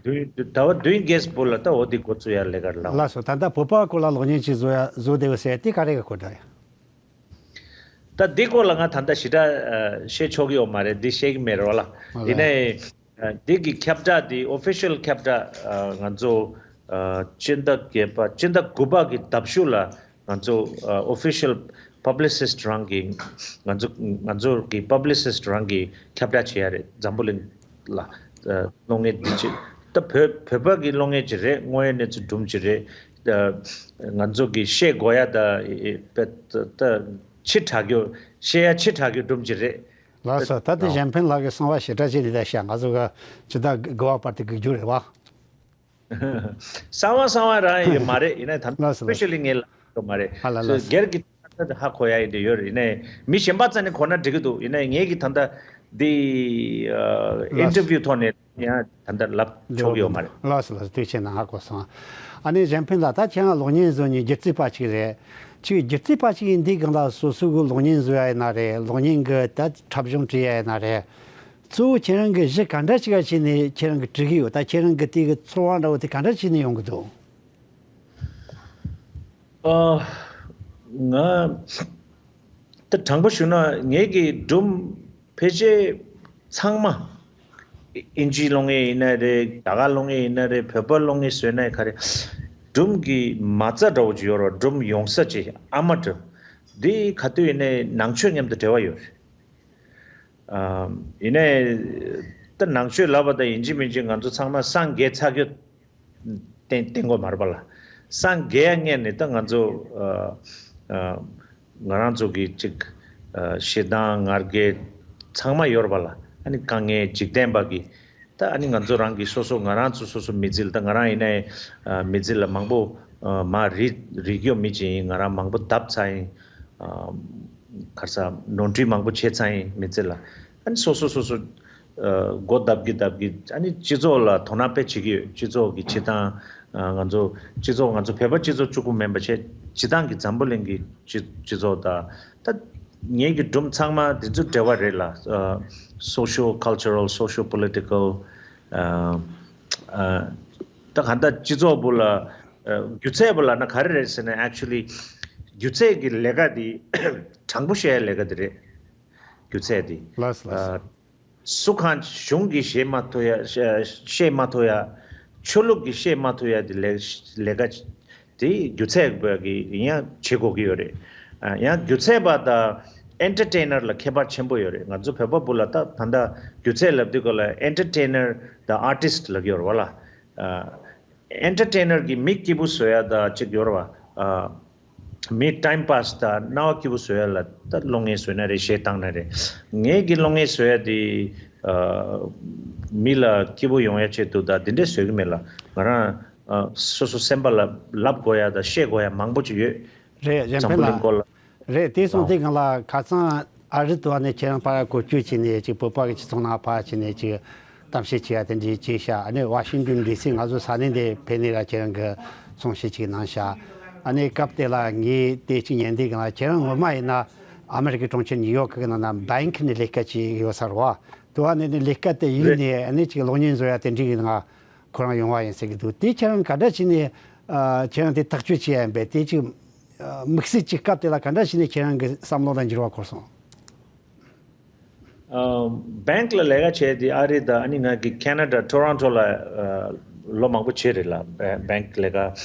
བདུན་ཟླ་བ་བདུན་བརྒྱད་པོ་ལ་ད་འོ་འདི་འགོ་བཙུགས་ཡ་ལས་ཀར་ལངས། ལགས་སོ། ད་ལྟ་བོད་པ་སྐོར་ལ་གློག་བརྙན་ཅིག་བཟོ་ཡ་བཟོ་བསྡད་ཡོད་ཟེར་དེ་ག་རེ་གི་སྐོར་འདྲ་ཡ། ད་འདི་སྐོར་ལ་ང་ད་ལྟ་ཞེ་དྲག་ཨ་བཤད་ཆོག་གི་ཡོད་མ་རེད། འདི་བཤད་གི་མེད་རོགས་ལ། ཨ་ཡིན་ལགས། ནའི་ཨ་འདི་གི་ཁྱབ་བསྒྲགས་འདི་official་ཁྱབ་བསྒྲགས་ཨ་ང་ཚོ་ཨ་སྤྱི་ཟླ་བརྒྱད་པ་སྤྱི་ཟླ་དགུ་པ་གི་ཟླ་གཞུག་ལ་ང་ཚོ་ཨ་official publicist་རང་གི་ང་ཚོ་ང་ཚོ་གི་publicist་རང་གི་ཁྱབ་བསྒྲགས་བྱེད་ཡ་རེད། འཛམ་བུ་གླིང་ལ་ཨ་གློག་བརྙན་འདི་ཅིག་ད་བོད་བོད་པ་གི་གློག་བརྙན་ཅིག་རེད། དངོས་ཡོད་གནས་ཚུལ་སྒྲུང་ཅིག་རེད། ད་ང་ཚོ་གི་བཤད་དགོས་ཡ་ད་ད་ཕྱི་དྲགས་རྒྱུ་བཤད་ཡ་ཕྱི་དྲགས་རྒྱུ་སྒྲུང་ཅིག་རེད། ལགས་སོ། ད་ལྟ་གཞན་ཕན་ལགས་ཀྱི་གསང་བ་ཞེ་དྲག་ཅིག་འདི་ལྟར་བཤད། ང་ཚོ་གི་ཇི་ལྟར་དགུ་བ་བར་དུ་སྒུག་རྒྱུ་རེད་བ། གསང་བ་གསང་བ་རང་ཡོད་མ་རེད། ཡིན་ན་ད་ལགས་སོ་ལགས་སོ། སྤེ་ཤལ་ལི་ངས་ལབ་ཡོད་མ་རེད། ཨ་ལ་ལགས་སོ། སྒེར་གྱི་ད་ལྟ་ཧ་གོ་ཡ་ཡིན་དེ་ཡོད་རེད། ཡིན་ནའི་མི་གཞན་པ་རྩ་ནས་གོ་ན་འགྲིག་གི་འདུག་ཡིན་ནའི་ངེད་ཀྱི་ད་ལྟ་འདི་ཨ་ལགས་སོ། interview་ཐོག་ནས་ཡང་ད་ལྟ་ལབ་ཆོག་གི་ཡོད་མ་རེད། ལགས་སོ་ལགས་སོ། ཐུགས་རྗེ་ཆེ་གནང་། ཧ་གོ་སོང་། ཨ་ནི་གཞན་ཕན་ལགས། ད་ཁྱེད་རང་གློག་བརྙན་བཟོ་མཁན་སྒྱུ་རྩལ་པ་ཅིག་རེད། ཅིག་སྒྱུ་རྩལ་པ་ཅིག་ཡིན་དུས་སྒང་ལ་སོ་སོ་གི་གློག་བརྙན་བཟོ་ཡ་ཡིན་ན་རེད། གློག་བརྙན་གི་ད་འཁྲབ་གཞུང་བྲིས་ཡ་ཡིན་ན་རེད། གཙོ་བོ་ཁྱེད་རང་གི་གཞི་ག་འདྲ་ཅིག་ག་བྱས་ནས་ཁྱེད་རང་གི་བྲི་གི་ཡོད། ད་ཁྱེད་རང་གི་དེ་གི་ཚོར་བ་འདྲ་བོ་དེ་ག་འདྲ་བྱས་ནས་ཡོང་གི་འདུག་ཨ། ང་ད་དྲང་པོ་ཞུ་ན་ངེད་ཀྱི་སྒྲུང་ཕལ་ཆེར་ཚང་མ་ཨིན་ཇིའི་གློག་བརྙན་ཡིན་ན་རེད། རྒྱ་གར་གློག་བརྙན་ཡིན་ན་རེད། བོད་པ་གློག་བརྙན་བཟོས་ན་ག་རེ། སྒྲུང་གི་མ་རྩ་འདྲ་བོ་ཅིག་ཡོད་རེད། སྒྲུང་ཡོང་ས་ཅིག་ཨ་མ་འདྲ། འདི་ག་དུས་ཡིན་ནའི་ནང་ཆོས་མཉམ་དུ་འབྲེལ་བ་ཡོད་རེད། ཨ། ཡིན་ནའི་ད་ནང་ཆོས་ལབ་པ་དང་ཡིན་གཅིག་མིན་གཅིག་ང་ཚོ་ཚང་མ་སངས་རྒྱས་ཚར་རྒྱུ་བསྟན་བསྟན་དགོས་མ་རེད་པ་ལ། སངས་རྒྱས་ཡ་སྔོན་ནས་ད་ང་ཚོ་ཨ་ཨ་ང་རང་ཚོ་གི་ཅིག་ཨ་ཞེ་སྡང་ང་རྒྱལ་ཚང་མ་ཡོད་རེད་པ་ལ། ཨ་ནི་དཀའ་ངལ་འཇིག་རྟེན་པ་གི་ད་ཨ་ནི་ང་ཚོ་རང་གི་སོ་སོ་ང་རང་ཚོ་སོ་སོ་མི་ཚེ་ལ། ད་ང་རང་ཡིན་ནའི་ཨ་མི་ཚེ་ལ་མང་པོ་ཨ་མར་རིལ་རིལ་རྒྱུ་མི་ཅིག་ཡིན། ང་རང་མང་པོ་བརྡབས་ཚར་ཡིན། ཨ་ག་རེ་ཟ། ནོར་འཁྲུལ་མང་པོ་བྱས་ཚར་ཡིན་མི་ཚེ་ལ། ཨ་ནི་སོ་སོ་སོ་སོ་ཨ་སྒོ་བརྡབ་ཀྱི་བརྡབ་ཀྱི། ཨ་ནི་སྤྱི་ཚོགས་ལ་དོ་སྣང་དཔེ་བྱེད་ཀྱི་ཡོད། སྤྱི་ཚོགས་ཀྱི་སྤྱིར་བཏང་ཨ་ང་ཚོ་སྤྱི་ཚོགས་ང་ཚོ་བོད་པ་སྤྱི་ཚོགས་གཅིག་པུ་མིན་པ་བྱས་སྤྱིར་བཏང་གི་འཛམ་བུ་གླིང་གི་སྤྱི་སྤྱི་ཚོགས་དང་། ད་ངེད་ཀྱི་སྒྲུང་ཚང་མ་དེ་ཚོ་འབྲེལ་བ་རེད་ལ། ཨ་social cultural social political ཨ་ཨ་ད་གང་ལྟར་སྤྱི་ཚོགས་བུ་ལ་ཨ་སྒྱུ་རྩལ་བུ་ལབ་ན་ག་རེ་རེད་ཟེར་ན། actually་སྒྱུ་རྩལ་གྱི་ལས་ཀ་དེ་དྲང་པོ་བཤད་ཡ་ལས་ཀ་དེ་རེད། སྒྱུ་རྩལ་དེ། ལགས་སོ་ལགས་སོ། ཨ་སུ་གང་གཞུང་གིས་བཤད་མ་ཐུབ་ཡ། བཤད་མ་ཐུབ་ཡ། ཆོས་ལུགས་ཀྱིས་བཤད་མ་ཐུབ་ཡ་དེ་ལས་ལས་ཀ་དེ་སྒྱུ་རྩལ་པ་གིས་ཡང་བྱེད་དགོས་ཀྱི་ཡོད་རེད། ཨ་ཡང་སྒྱུ་རྩལ་པ་དང་entertainer་ལ་ཁྱད་པར་ཆེན་པོ་ཡོད་རེད། ང་ཚོ་བོད་པ་བུ་ལ་ད་ད་ལྟ་སྒྱུ་རྩལ་ལབ་དུས་སྐབས་ལ་entertainer་དང་artist་ལབ་ཀྱི་ཡོད་རེད་བ་ལ། ཨ་entertainer་གིས་མི་སྐྱིད་པོ་བཟོ་ཡ་ད་ཅིག་ཡོད་རེད་བ། ཨ་མི་time pass་ད་སྣང་བ་སྐྱིད་པོ་བཟོ་ཡ་ལ་ད་གློག་བརྙན་བཟོས་ན་རེད། གཞས་བཏང་ན་རེད། ངེད་ཀྱི་གློག་བརྙན་བཟོ་ཡ་དེ་ཨ་མི་ལ་སྐྱིད་པོ་ཡོང་ཡ་ཆེད་དུ་ད་དེ་འདྲས་བཟོ་གི་མེད་ལ། ང་རང་ཨ་སོ་སོ་སེམས་པ་ལ་ལབ་དགོས་ཡ་ད་བཤད་དགོས་ཡ་མང་པོ་ཅིག་ཡོད། རེད། གཞན་འཛམ་ཕན་བུ་གླིང་ལགས། སྐོར་ལ། རེད། དེ་སོང་དུས་སྒང་ལ་ཁ་སང་ཨ་རི་དུ་བ་ནས་ཁྱེད་རང་ཕར་གོ་སྐྱོད་བྱས་ནས་ཅིག་བོད་པ་གི་སྤྱི་ཚོགས་ནང་ཕར་ཕྱིན་ནས་ཅིག་གཏམ་བཤད་བྱེད་ཡ་དེ་འདྲའི་བྱས་ཤག་ཨ་ནི་ཝ་ཤིང་ཏོན་ཌི་སི་ང་ཚོ་ས་གནས་འདི་ཕེབས་ནས་ར་ཁྱེད་རང་གི་གསུང་བཤད་ཅིག་གནང་ཤག་ཨ་ནི་སྐབས་དེ་ལ་ངས་དེ་ཅིག་ཉན་དུས་སྒང་ལ་ཁྱེད་རང་ངོ་མ་ཡིན་ན་ཨ་མེ་རི་ཀའི་གྲོང་ཁྱེར་ནིའུ་ཡོག་གི་ནང་ན་བྷེང་ཀི་ནས་ལས་ཀ་བྱེད་ཡོད་ས་རེད་བ། དུ་བ་ནས་ནི་ལས་ཀ་དེ་ཡིན་རེད། ནས་ཨ་ནི་ཅིག་གློག་བརྙན་བཟོ་ཡ་དེ་འདྲའི་གི་ནང་ཁོ་རང་ཡོང་བ་ཡིན་ཟེར་གི་འདུག་དེ་ཁྱེད་རང་ག་འདྲ་བྱས་ནས་ཨ་ཁྱེད་རང་དེ་ཐག་གཅོད་བྱས་ཡ་ཡིན་པས། དེ་ཅིག་ཨ་དམིགས་བསལ་གྱི་སྐབས་དེ་ལ་ག་འདྲ་བྱས་ནས་ཁྱེད་རང་གི་བསམ་བློ་ལ་འགྱུར་བ་འཁོར་སོང་། ཨ་བྷེང་ཀི་ལ་ལས་ཀ་བྱས་དེ་ཨ་རི་དང་ཨ་ནི་ང་གི་ཁེ་ན་ཌ་ཊོ་རོན་ཊོ་ལ་ཨ་ལོ་མང་པོ་བྱས་རེད་ལ། བྷེང་ཀི་ལས་ཀ་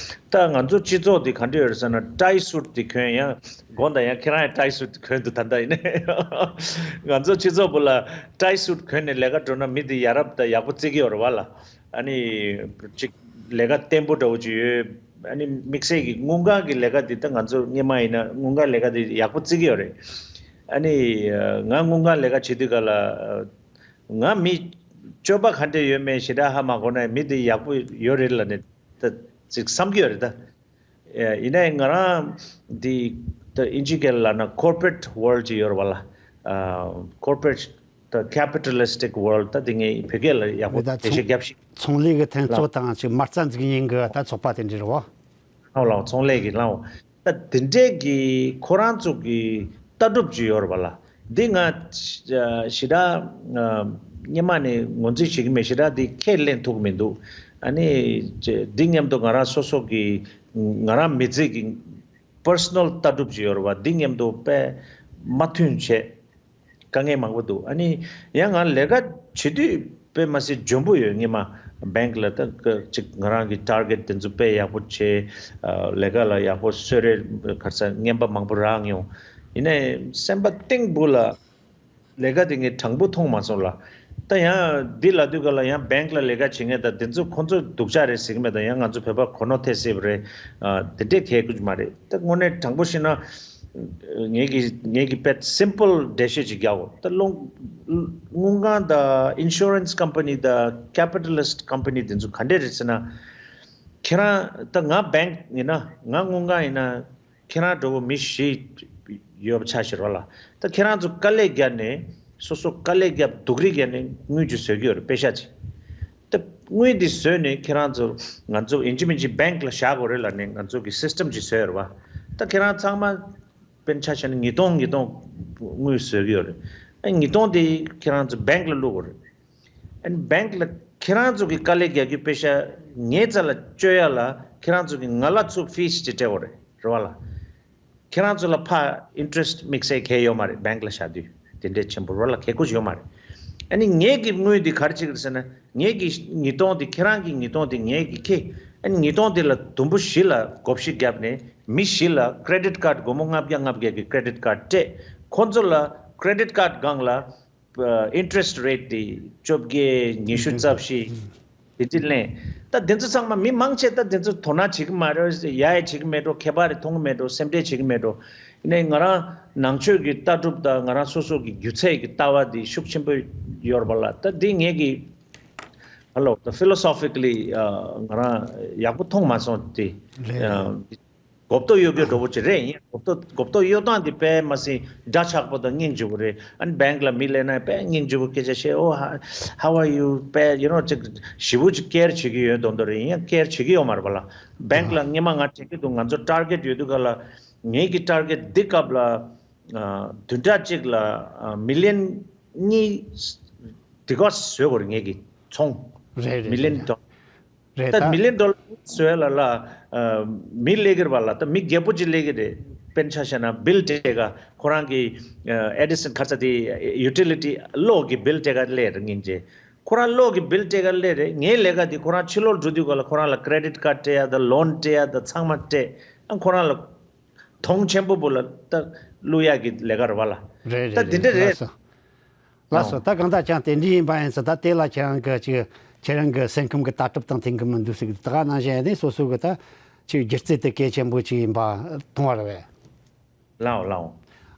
ད་ང་ཚོ་སྤྱི་ཚོགས་དེ་ག་འདྲ་ཡོད་རེད་ཟེར་ན་ཀྲའི་སུཊ་དེ་གྱོན། ཡང་དགོང་དག་ཡང་ཁྱེད་རང་ཡང་ཀྲའི་སུཊ་དེ་གྱོན་འདུག་ད་ལྟ་ཡིན་ནའི་ང་ཚོ་སྤྱི་ཚོགས་བུ་ལ་ཀྲའི་སུཊ་གྱོན་ནས་ལས་ཀ་འགྲོ་ན་མི་དེ་ཡ་རབས་དང་ཡག་པོ་བརྩི་གི་ཡོད་རེད་བ་ལ། ཨ་ནི་ཅིག་ལས་ཀ་བརྟན་པོ་འདྲ་བོ་ཅིག་ཡོད། ཨ་ནི་དམིགས་བསལ་གྱི་དངུལ་ཁང་གི་ལས་ཀ་འདི་ད་ང་ཚོ་སྔོན་མ་ཡིན་ན་དངུལ་ཁང་ལས་ཀ་འདི་ཡག་པོ་བརྩི་གི་ཡོད་རེད། ཨ་ནི་ང་དངུལ་ཁང་ལས་ཀ་བྱེད་དུས་ག་ལ་ང་མི་ སྤྱོད་པ་ག་འདྲ་ཡོད་མེད་ཞེ་དྲག་ཧ་མ་གོ་ན་མི་དེ་ཡག་པོ་ཡོད་རེད་ལབ་ནས་ད་ཅིག་བསམ་གྱི་ཡོད་རེད་ད། ཡིན་ནའི་ང་རང་འདི་ད་ཨིན་ཇི་སྐད་ལབ་ན་corporate world ཅིག་ཡོད་རེད་བ་ལ། corporate ད་capitalistic world ད་དེ་ངས་བོད་སྐད་ལ་ཡག་པོ་འགྲེལ་བཤད་རྒྱབ་ཤིག་ཚོང་ལས་ཀྱི་འཐེན་ལ་ཚོགས་དང་ཅིག་མ་རྩ་འཛུགས་མཁན་གྱི་ད་ཚོགས་པ་དེ་འདྲ་རེད་བ། ལའོ་ལའོ་ཚོང་ལས་ཀྱི་ལའོ། ད་དེ་འདྲས་ཀྱི་ཁོ་རང་ཚོ་གི་ལྟ་གྲུབ་ཅིག་ཡོད་རེད་བ་ལ། འདི་ང་ཞེ་དྲག་སྔོན་མ་ནས་ངོས་འཛིན་བྱེད་ཀྱི་མེད། ཞེ་དྲག་འདི་ཁས་ལེན་ཐུབ་ཀྱི་མི་འདུག་ཨ་ནི་འདི་མཉམ་དུ་ང་རང་སོ་སོ་གི་ང་རང་མི་ཚེ་གི་personal ལྟ་གྲུབ་ཅིག་ཡོད་རེད་བ། འདི་མཉམ་དུ་དཔེ་མ་མཐུན་བྱས། དཀའ་ངལ་མང་པོ་འདུག་ཨ་ནི་ཡང་ང་ལས་ཀ་བྱེད་དུས་དཔེ་མ་སྲིད་འཇོན་པོ་ཡོད། སྔོན་མ་bank ལ་ད་ཅིག་ང་རང་གི་target དེ་ཚོ་དཔེ་ཡག་པོ་བྱས། ལས་ཀ་ལ་ཡག་པོ་གསོལ་རས་ག་རེ་ཟེར་རྔན་པ་མང་པོ་རག་མྱོང་། ཡིན་ནའི་སེམས་པ་གཏིང་སྦུག་ལ་ལས་ཀ་དེ་ངས་དྲང་པོ་མཐོང་མ་སོང་ལ། ད་ཡང་འདི་ལབ་དུས་ག་ལ་ཡང་bank ལ་ལས་ཀ་བྱེད་མཁན་ད་དེ་ཚོ་ཁོང་ཚོ་སྡུག་ཅག་རེད་ཟེར་གྱི་མེད། ད་ཡང་ང་ཚོ་བོད་པ་གོ་ནོར་ཐེབས་སྲིད་པ་རེད། དེ་འདྲས་གལ་དགོས་ཀྱི་མ་རེད། ད་དངོས་གནས་དྲང་པོ་བཤད་ན། ངེད་ཀྱི་ངེད་ཀྱི་དཔེ་simple འགྲེལ་བཤད་ཅིག་རྒྱག་འོ། ད་ལོ་དངུལ་ཁང་དང་insurance company དང་capitalist company དེ་ཚོ་ག་འདྲས་རེད་ཟེར་ན། ཁྱེད་རང་ད་ང་bank ཡིན་ན་ང་དངུལ་ཁང་ཡིན་ན་ཁྱེད་རང་འདྲ་བོ་མི་བཞི་ཡོད་པ་ཆ་བཞག་རོགས་ལ། ད་ཁྱེད་རང་ཚོ་དཀའ་ལས་བརྒྱབ་ནས་སོ་སོ་དཀའ་ལས་བརྒྱབ་སྡུག་རུས་བརྒྱབ་ནས་དངུལ་ཅིག་བཟོ་གི་ཡོད་རེད་པེ་ཤ་ཅིག་ད་དངུལ་འདི་བཟོས་ནས་ཁྱེད་རང་ཚོ་ང་ཚོ་ཡིན་གཅིག་མིན་གཅིག་bank ལ་བཞག་དགོས་རེད་ལབ་ནས་ང་ཚོ་གི་system ཅིག་བཟོས་ཡོད་རེད་བ། ད་ཁྱེད་རང་ཚང་མ་དཔེར་ན་ཆ་བཞག་ན་ཉིས་སྟོང་ཉིས་སྟོང་དངུལ་བཟོས་ཀྱི་ཡོད་རེད། ཨ་ཉིས་སྟོང་དེ་ཁྱེད་རང་ཚོ་bank ལ་བླུག་དགོས་རེད། ཨ་bank ལ་ཁྱེད་རང་ཚོ་གི་དཀའ་ལས་རྒྱག་རྒྱུ་པེ་ཤ་ངའི་རྩ་ལ་བཅོལ་ཡ་ལ་ཁྱེད་རང་ཚོ་གི་ང་ལ་ཚུར་fees ཅིག་སྤྲད་དགོས་རེད་རེད་བ་ལ། ཁྱེད་རང་ཚོ་ལ་ཕ་interest དམིགས་བསལ་གང་ཡང་ཡོད་མ་རེད། bank ལ་བཞག་དུས་དེ་འདྲས་ཆེན་པོ་རོ་ལ་གལ་དགོས་ཡོད་མ་རེད། ཨ་ནི་ངེད་ཀྱི་དངུལ་འདི་ག་རེ་བྱེད་ཀྱི་རེད་ཟེར་ན། ངེད་ཀྱི་ཉིས་སྟོང་འདི་ཁྱེད་རང་གི་ཉིས་སྟོང་འདི་ངེད་ཀྱི་ཁེ། ཨ་ནི་ཉིས་སྟོང་འདི་ལ་དུམ་བུ་བཞི་ལ་བགོ་བཤའ་བརྒྱབ་ནས་མི་བཞི་ལ་credit card སྒོར་མོ་ལྔ་བརྒྱ་ལྔ་བརྒྱ་གི་credit card སྤྲད། ཁོ་ཚོ་ལ་credit card སྒང་ལ་interest rate དེ་བཅོ་བརྒྱད་ཉི་ཤུ་རྩ་བཞི་དེ་འདྲ་ལེན། ད་དེ་ཚོ་ཚང་མ་མི་མང་ཆེ་ད་དེ་ཚོ་དོ་སྣང་བྱེད་ཀྱི་མ་རེད། ཡ་ཡ་བྱེད་ཀྱི་མེད་འགྲོ། ཁྱད་པར་རེ་མཐོང་གི་མེད་འགྲོ། སེམས་ཁྲལ་བྱེད་ཀྱི་མེད་འགྲོ། ཡིན་ནའི་ང་རང་ནང་ཆོས་ཀྱི་ལྟ་གྲུབ་དང་ང་རང་སོ་སོ་གི་སྒྱུ་རྩལ་གྱི་ལྟ་བ་དེ་ཤུགས་ཆེན་པོ་ཡོད་རེད་པ་ལ། ད་དེ་ངེད་ཀྱི་ཧ་ལོ་ད་philosophically ང་རང་ཡག་པོ་མཐོང་མ་སོང་དེ། རེད་རེད། གོ་རྟོགས་ཡོད་རྒྱུ་འདྲ་བོ་ཅིག་རེད། ཡིན་གོ་རྟོགས་གོ་རྟོགས་ཡོད་སྟངས་འདི་དཔེ་མ་སྲིད་འདྲ་ཆགས་པོ་དང་སྙིང་རྗེ་པོ་རེད། ཨ་ནི་bank ལ་མི་སླེབས་ན་དཔེ་སྙིང་རྗེ་པོ་སྐད་ཆ་བཤད། Oh, how are you? དཔེ་you know ཅིག་ཞེ་པོ་ཅིག་care བྱེད་ཀྱི་ཡོད་མདོག་མདོག་རེད། ཡིན་ཡང་care བྱེད་ཀྱི་ཡོད་མ་རེད་པ་ལ། bank ལ་སྔོན་མ་ང་དྲན་གྱི་འདུག་ང་ཚོ་target ཡོད་དུས་ག་ལ་ངེད་ཀྱི་target འདི་སྐབས་ལ་བདུན་ཕྲག་གཅིག་ལ་million གཉིས་འདི་ག་བཟོ་དགོས་རེད། ངེད་ཀྱི་ཚོང་རེད་རེད་million རེད། Dollar རེད། ད་ད་million dollar བཟོས་ལ་ལ་མི་སླེབས་ཀྱི་རེད་པ་ལ། ད་མི་རྒད་པོ་ཅིག་སླེབས་ཀྱི་རེད། དཔེར་ན་ཆ་བཞག་ན་bill taker ཁོ་རང་གི་Edison ག་རེ་ཟེར་དེ་utility གློག་གི་bill taker སླེབས་རེད། སྙིང་རྗེ། ཁོ་རང་གློག་གི་bill taker སླེབས་རེད། ངའི་ལས་ཀ་དེ་ཁོ་རང་ཕྱི་ལོགས་འགྲོ་དུས་ག་ལ་ཁོ་རང་ལ་credit card སྤྲད་ཡ་དང་loan སྤྲད་ཡ་དང་ཚང་མ་སྤྲད། ཨ་ཁོ་རང་ལ་མཐོང་ཆེན་པོ་པོ་ལ་ད་བླུག་ཡག་གི་ལས་ཀ་རེད་པ་ལ། རེད་ད་རེད་དེ་འདྲ་རེད། རེད། ལགས་སོ། ལགས་སོ། ད་གང་ལྟར་ཀྱང་དེ་འདྲ་ཡིན་པ་ཡིན་ཙང་ད་དེ་ལ་ཁྱེད་རང་གི་ཅིག་ཁྱེད་རང་གི་སེམས་ཁམས་ཀྱི་ལྟ་གྲུབ་དང་མཐུན་གི་མི་འདུག་ཟེར་གི་འདུག་ད་ག་ནང་བཞིན་ཡིན་ནའི་སོ་སོ་གི་ད་ཅིག་སྒྱུ་རྩལ་དེ་གལ་ཆེན་པོ་ཅིག་ཡིན་པ་མཐོང་བ་རེད་པས། ལགས་འོང་ལགས་འོང་།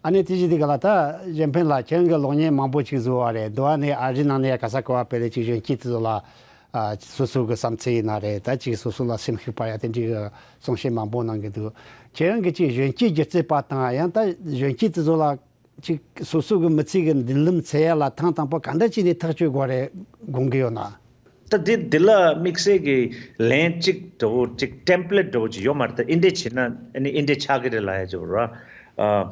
ཨ་ནི་དེ་བཞིན་དེ་ག་ལ་ད་གཞན་ཕན་ལ་ཁྱེད་རང་གི་གློག་བརྙན་མང་པོ་ཅིག་བཟོ་བ་རེད། འདི་བ་ནས་ཨ་རི་ནང་ནས་ཡ་ག་ས་ག་བ་དཔེ་ལས་ཅིག་གཞོན་སྐྱེས་དེ་ཚོ་ལ་ཨ་སོ་སོ་གི་བསམ་ཚུལ་ཡིན་ན་རེད། ད་ཅིག་སོ་སོ་ལ་སེམས་ཤུགས་སྤར་ཡ་དེ་འདྲའི་གི་གསུང་བཤད་མང་པོ་གནང་གི་འདུག་ཁྱེད་རང་གི་ཅིག་གཞོན་སྐྱེས་སྒྱུ་རྩལ་པ་དང་ཡང་ད་གཞོན་སྐྱེས་དེ་ཚོ་ལ་ཅིག་སོ་སོ་གི་མི་ཚེ་གི་མདུན་ལམ་འཚོལ་ཡ་ལ་ཐེངས་དང་པོ་ག་འདྲ་བྱས་ནས་ཐག་གཅོད་དགོས་རེད་དགོངས་ཀྱི་ཡོད་ན། ད་འདི་འདི་ལ་དམིགས་བསལ་གྱི་ལན་གཅིག་འདྲ་བོ་གཅིག་template འདྲ་བོ་གཅིག་ཡོད་མ་རེད། ད་འདི་འདྲས་བྱས་ན་ཨ་ནི་འདི་འདྲས་ཆགས་ཀྱི་རེད་ལབ་ཡ་ཅིག་རེད། ཨ་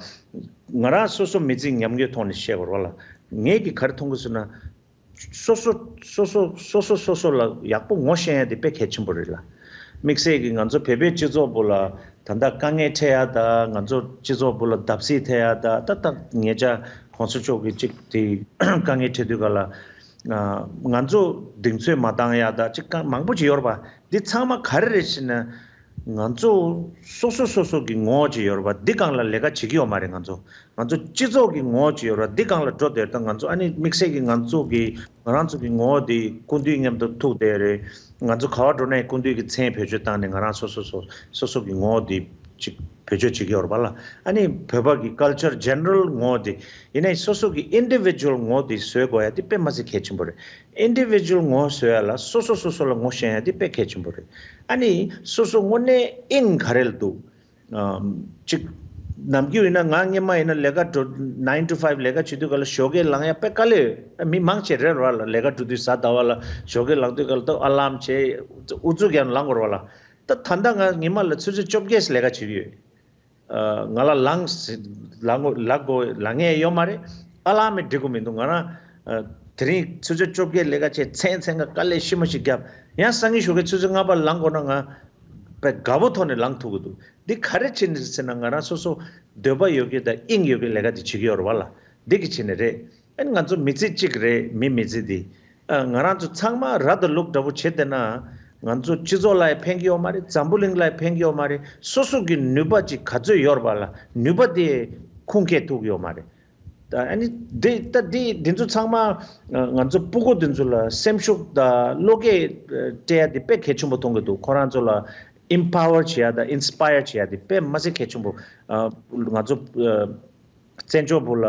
ང་རང་སོ་སོ་མི་ཚེ་ཉམས་མྱོང་ཐོག་ནས་བཤད་དགོས་རེད་པ་ལ། ངས་ཀྱི་ག་རེ་མཐོང་གི་ཟེར་ན། སོ་སོ་སོ་སོ་སོ་སོ་སོ་སོ་ལ་ཡག་པོ་ངོ་ཤེས་ཡ་དེ་དཔེ་གལ་ཆེན་པོ་རེད་ལ། དམིགས་བསལ་གྱི་ང་ཚོ་བོད་པའི་སྤྱི་ཚོགས་པོ་ལ་ད་ལྟ་དཀའ་ངལ་འཕྲད་ཡ་ད་ང་ཚོ་སྤྱི་ཚོགས་པོ་ལ་བརྡབ་གསིག་ཐེབས་ཡ་ད་ད་ད་ཉེ་ཆར་གོང་ས་མཆོག་གི་གཅིག་དེ་དཀའ་ངལ་འཕྲད་དུས་ག་ལ་ང་ཚོ་གདེང་ཚོད་མ་བཏང་ཡ་ད་གཅིག་མང་པོ་ཅིག་ཡོད་རེད་པ། འདི་ཚང་མ་ག་རེ་རེད་ཟེར་ན། ང་ཚོ་སོ་སོ་སོ་སོ་གི་ངོ་བོ་ཅིག་ཡོད་རེད་པ། འདི་སྒང་ལ་ལས་ཀ་བྱེད་ཀྱི་ཡོད་མ་རེད། ང་ཚོ་ང་ཚོ་སྤྱི་ཚོགས་ཀྱི་ངོ་བོ་ཅིག་ཡོད་རེད་པ། འདི་སྒང་ལ་འགྲོ་བསྡད་ད་ང་ཚོ་ཨ་ནི་དམིགས་བསལ་གྱི་ང་ཚོ་གི་ང་རང་ཚོ་གི་ངོ་བོ་འདི་སྐུ་མདུན་མཉམ་དུ་ཐུག་བསྡད་རེད། ང་ཚོ་ག་བ་འགྲོ་ནའི་སྐུ་མདུན་གྱི་མཚན་བེད་སྤྱོད་བཏང་ནས་ང་རང་སོ་སོ་སོ་སོ་སོ་གི་ངོ་བོ་འདི་ ཅིག་བེད་སྤྱོད་བྱེད་ཀྱི་ཡོད་རེད་པ་ལ། ཨ་ནི་བོད་པ་གི་ཀལ་ཅར་ཇེ་ནེ་རལ་ངོ་དེ་ཡིན་ནའི་སོ་སོ་གི་ཨིན་ཌི་བི་ཇུ་ཨལ་ངོ་དེ་བཟོ་དགོས་ཡ་དེ་དཔེ་མ་སྲིད་གལ་ཆེན་པོ་རེད། ཨིན་ཌི་བི་ཇུ་ཨལ་ངོ་བཟོ་ཡ་ལ་སོ་སོ་སོ་སོ་ལ་ངོ་ཤེས་ཡ་དེ་དཔེ་གལ་ཆེན་པོ་རེད། ཨ་ནི་སོ་སོ་དངོས་གནས་ཨིན་ག་རེ་ལ་འདུག་ཨམ། གཅིག་ནམ་རྒྱུན་ཡིན་ན་ང་སྔོན་མ་ཡིན་ན་ལས་ཀ་འགྲོ་nine to five ལས་ཀ་བྱེད་དུས་ག་ལ་ཞོགས་ཀས་ལངས་ཡ་དཔེ་དཀའ་ལས་ཡོད། མི་མང་ཆེ་རེད་བ་ལ། ལས་ཀ་འགྲོ་དུས་གཟའ་ཟླ་བ་ལ་ཞོགས་ཀས་ལངས་དུས་ག་ལ་ཏོག་ཨ་ལམ་བྱས་ཨུ་ཚུགས་རྒྱབ་ལངས་དགོས་རེད་བ་ལ། ད་ད་ལྟ་ང་ཉི་མ་ལ་ཆུ་ཚོད་བཅོ་བརྒྱད་ལས་ཀ་བྱེད་ཀྱི་ཡོད། ཨ། ང་ལ་ལངས་ལངས་དགོས་ལངས་དགོས་ལངས་ངེས་ཡོད་མ་རེད། ཨ་ལམ་མི་འགྲིག་གི་མི་འདུག་ང་རང་ཨ། དེ་རིང་ཆུ་ཚོད་བཅོ་བརྒྱད་ལས་ཀ་བྱས་མཚན་མཚན་ག་དཀའ་ལས་ཤི་མ་ཞིག་བརྒྱབ། ཡང་སང་ཉིན་ཞོགས་ཀས་ཆུ་ཚོད་ལྔ་པ་ལངས་དགོས་ན་ང་དཔེ་དགའ་པོ་ཐོག་ནས་ལངས་ཐུབ་ཀྱི་འདུག་འདི་ག་རེ་བྱས་ནས་ཟེར་ན་ང་རང་སོ་སོ་འདོད་པ་ཡོད་ཀྱི་དང་དབྱིངས་ཡོད་ཀྱི་ལས་ཀ་དེ་བྱེད་ཀྱི་ཡོད་རེད་བ་ལ། འདི་གི་བྱས་ནས་རེད། ཨ་ནི་ང་ཚོ་མི་ཚེ་གཅིག་རེད། མི་མི་ཚེ་འདི། ཨ། ང་རང་ཚོ་ཚང་མ་ར་དང་ལུག་འདྲ་པོ་བྱེད་བསྡད་ན། ང་ཚོ་སྤྱི་ཚོགས་ལ་ཡང་ཕན་གྱི་ཡོད་མ་རེད། འཛམ་བུ་གླིང་ལ་ཡང་ཕན་གྱི་ཡོད་མ་རེད། སོ་སོ་གི་ནུས་པ་ཅིག་ག་ཚོད་ཡོད་རེད་པ་ལ་ནུས་པ་དེ་ཁུངས་སྐྱེལ་ཐུབ་ཀྱི་ཡོད་མ་རེད། ད་ཨ་ནི་འདི་ད་འདི་འདི་ཚོ་ཚང་མ་ང་ཚོ་སྤུ་གུ་འདི་ཚོ་ལ་སེམས་ཤུགས་དང་བློ་སྐྱེད་སྤྲད་ཡ་དེ་དཔེ་གལ་ཆེན་པོ་མཐོང་གི་འདུག་ཁོ་རང་ཚོ་ལ་ཨིམ་པ་ཝར་བྱེད་ཡ་དང་ཨིན་སི་པ་ཡར་བྱེད་ཡ་དེ་དཔེ་མ་སྲིད་གལ་ཆེན་པོ། ཨ། ང་ཚོ་ཨ། བཙན་བྱོལ་བོད་ལ་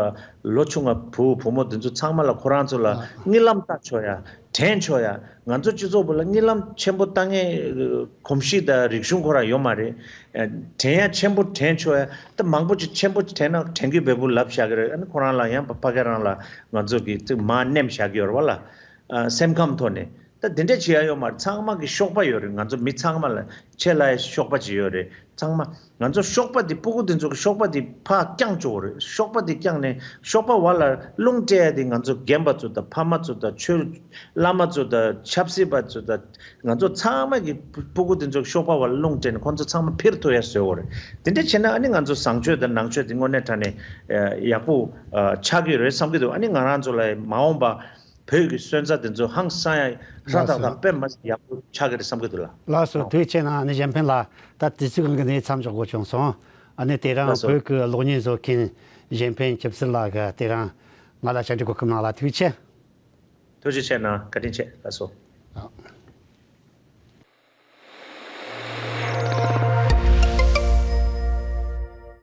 ལོ་ཆུང་བ་བུ་བུ་མོ་འདི་ཚོ་ཚང་མ་ལ་ཁོ་རང་ཚོ་ལ་ཨ། གཉིད་ལམ་བཏང་ཆོག་ཡ། དྲན་ཆོག་ཡ། ང་ཚོ་སྤྱི་ཚོགས་བོད་ལ་གཉིད་ལམ་ཆེན་པོ་བཏང་མཁན་གོམས་གཤིས་དང་རིག་གཞུང་ཁོ་རང་ཡོད་མ་རེད། ཨ། དྲན་ཡ་ཆེན་པོ་དྲན་ཆོག་ཡ། ད་མང་པོ་ཅིག་ཆེན་པོ་དྲན་ན་དྲན་རྒྱུ་འབེལ་པོ་ལབ་བཞག་གི་རེད། ཨ་ནི་ཁོ་རང་ལ་ཡང་ཕ་ཕ་གི་རང་ལ་ང་ཚོ་གི་ཚིག་མར་ནེམ་བཞག་གི་ཡོད་རེད་བ་ལ། ཨ། སེམས་ཁམས་ཐོག་ནས། ད་དེ་འདྲ་བྱེད་ཡ་ཡོད་མ་རེད། ཚང་མ་གི་གཤོག་པ་ཡོད་རེད། ང་ཚོ་མི་ཚང་མ་ལ་ཆེ་ལ་ཡ་གཤོག་པ་ཅིག་ཡོད་རེད། ཚང་མ་ང་ཚོ་གཤོག་པ་དེ་སྤུ་གུ་དེ་ཚོ་གི་གཤོག་པ་དེ་ཕར་བརྐྱངས་བཅུག་དགོས་རེད། གཤོག་པ་དེ་བརྐྱངས་ནས་གཤོག་པ་བར་ལ་རླུང་སྤྲད་ཡ་དེ་ང་ཚོ་རྒན་པ་ཚོ་དང་ཕ་མ་ཚོ་དང་ཆོས་བླ་མ་ཚོ་དང་ཆབ་སྲིད་པ་ཚོ་དང་ང་ཚོ་ཚང་མ་གི་སྤུ་གུ་དེ་ཚོ་གི་གཤོག་པ་བར་ལ་རླུང་སྤྲད་ནས་ཁོང་ཚོ་ཚང་མ་འཕིར་ཐུབ་ཡ་བཟོ་དགོས་རེད། དེ་འདྲ་བྱས་ན་ཨ་ནི་ང་ཚོ་བཟང་སྤྱོད་དང་ནང་ཆོས་དེ་དངོས་གནས་དྲང་གནས་ཡག་པོ་ཆགས་ཀྱི་རེད་བསམ་གྱི་འདུག་ཨ་ནི་ང་རང་ཚོ་ལ་མ་འོངས་པ། བོད་ཀྱི་སོན་རྩ་དེ་ཚོ་ཧང་སང་ཡ་ཧྲ་ཐག་ཐག་དཔེ་མ་ཡག་པོ་ཆགས་ཀྱི་རེད་བསམ་གྱི་འདུག་ལགས་སོ། ཐུགས་རྗེ་ཆེ་གནང་། ཨ་ནི་གཞན་ཕན་ལགས་ད་དུས་ཚོད་གང་གི་ནས་མཚམས་འཇོག་དགོས་བྱུང་སོང་། ཨ་ནི་དེ་རིང་ལགས་སོ། བོད་ཀྱི་གློག་བརྙན་བཟོ་མཁན་གཞན་ཕན་ཆབ་སྲིད་ལགས་ཀྱིས་དེ་རིང་ང་ལ་བཅར་འདྲི་གོ་སྐབས་གནང་ལ་ཐུགས་རྗེ་ཆེ། ཐུགས་རྗེ་ཆེ་གནང་། བཀའ་དྲིན་ཆེ་ལགས་སོ། ཨ།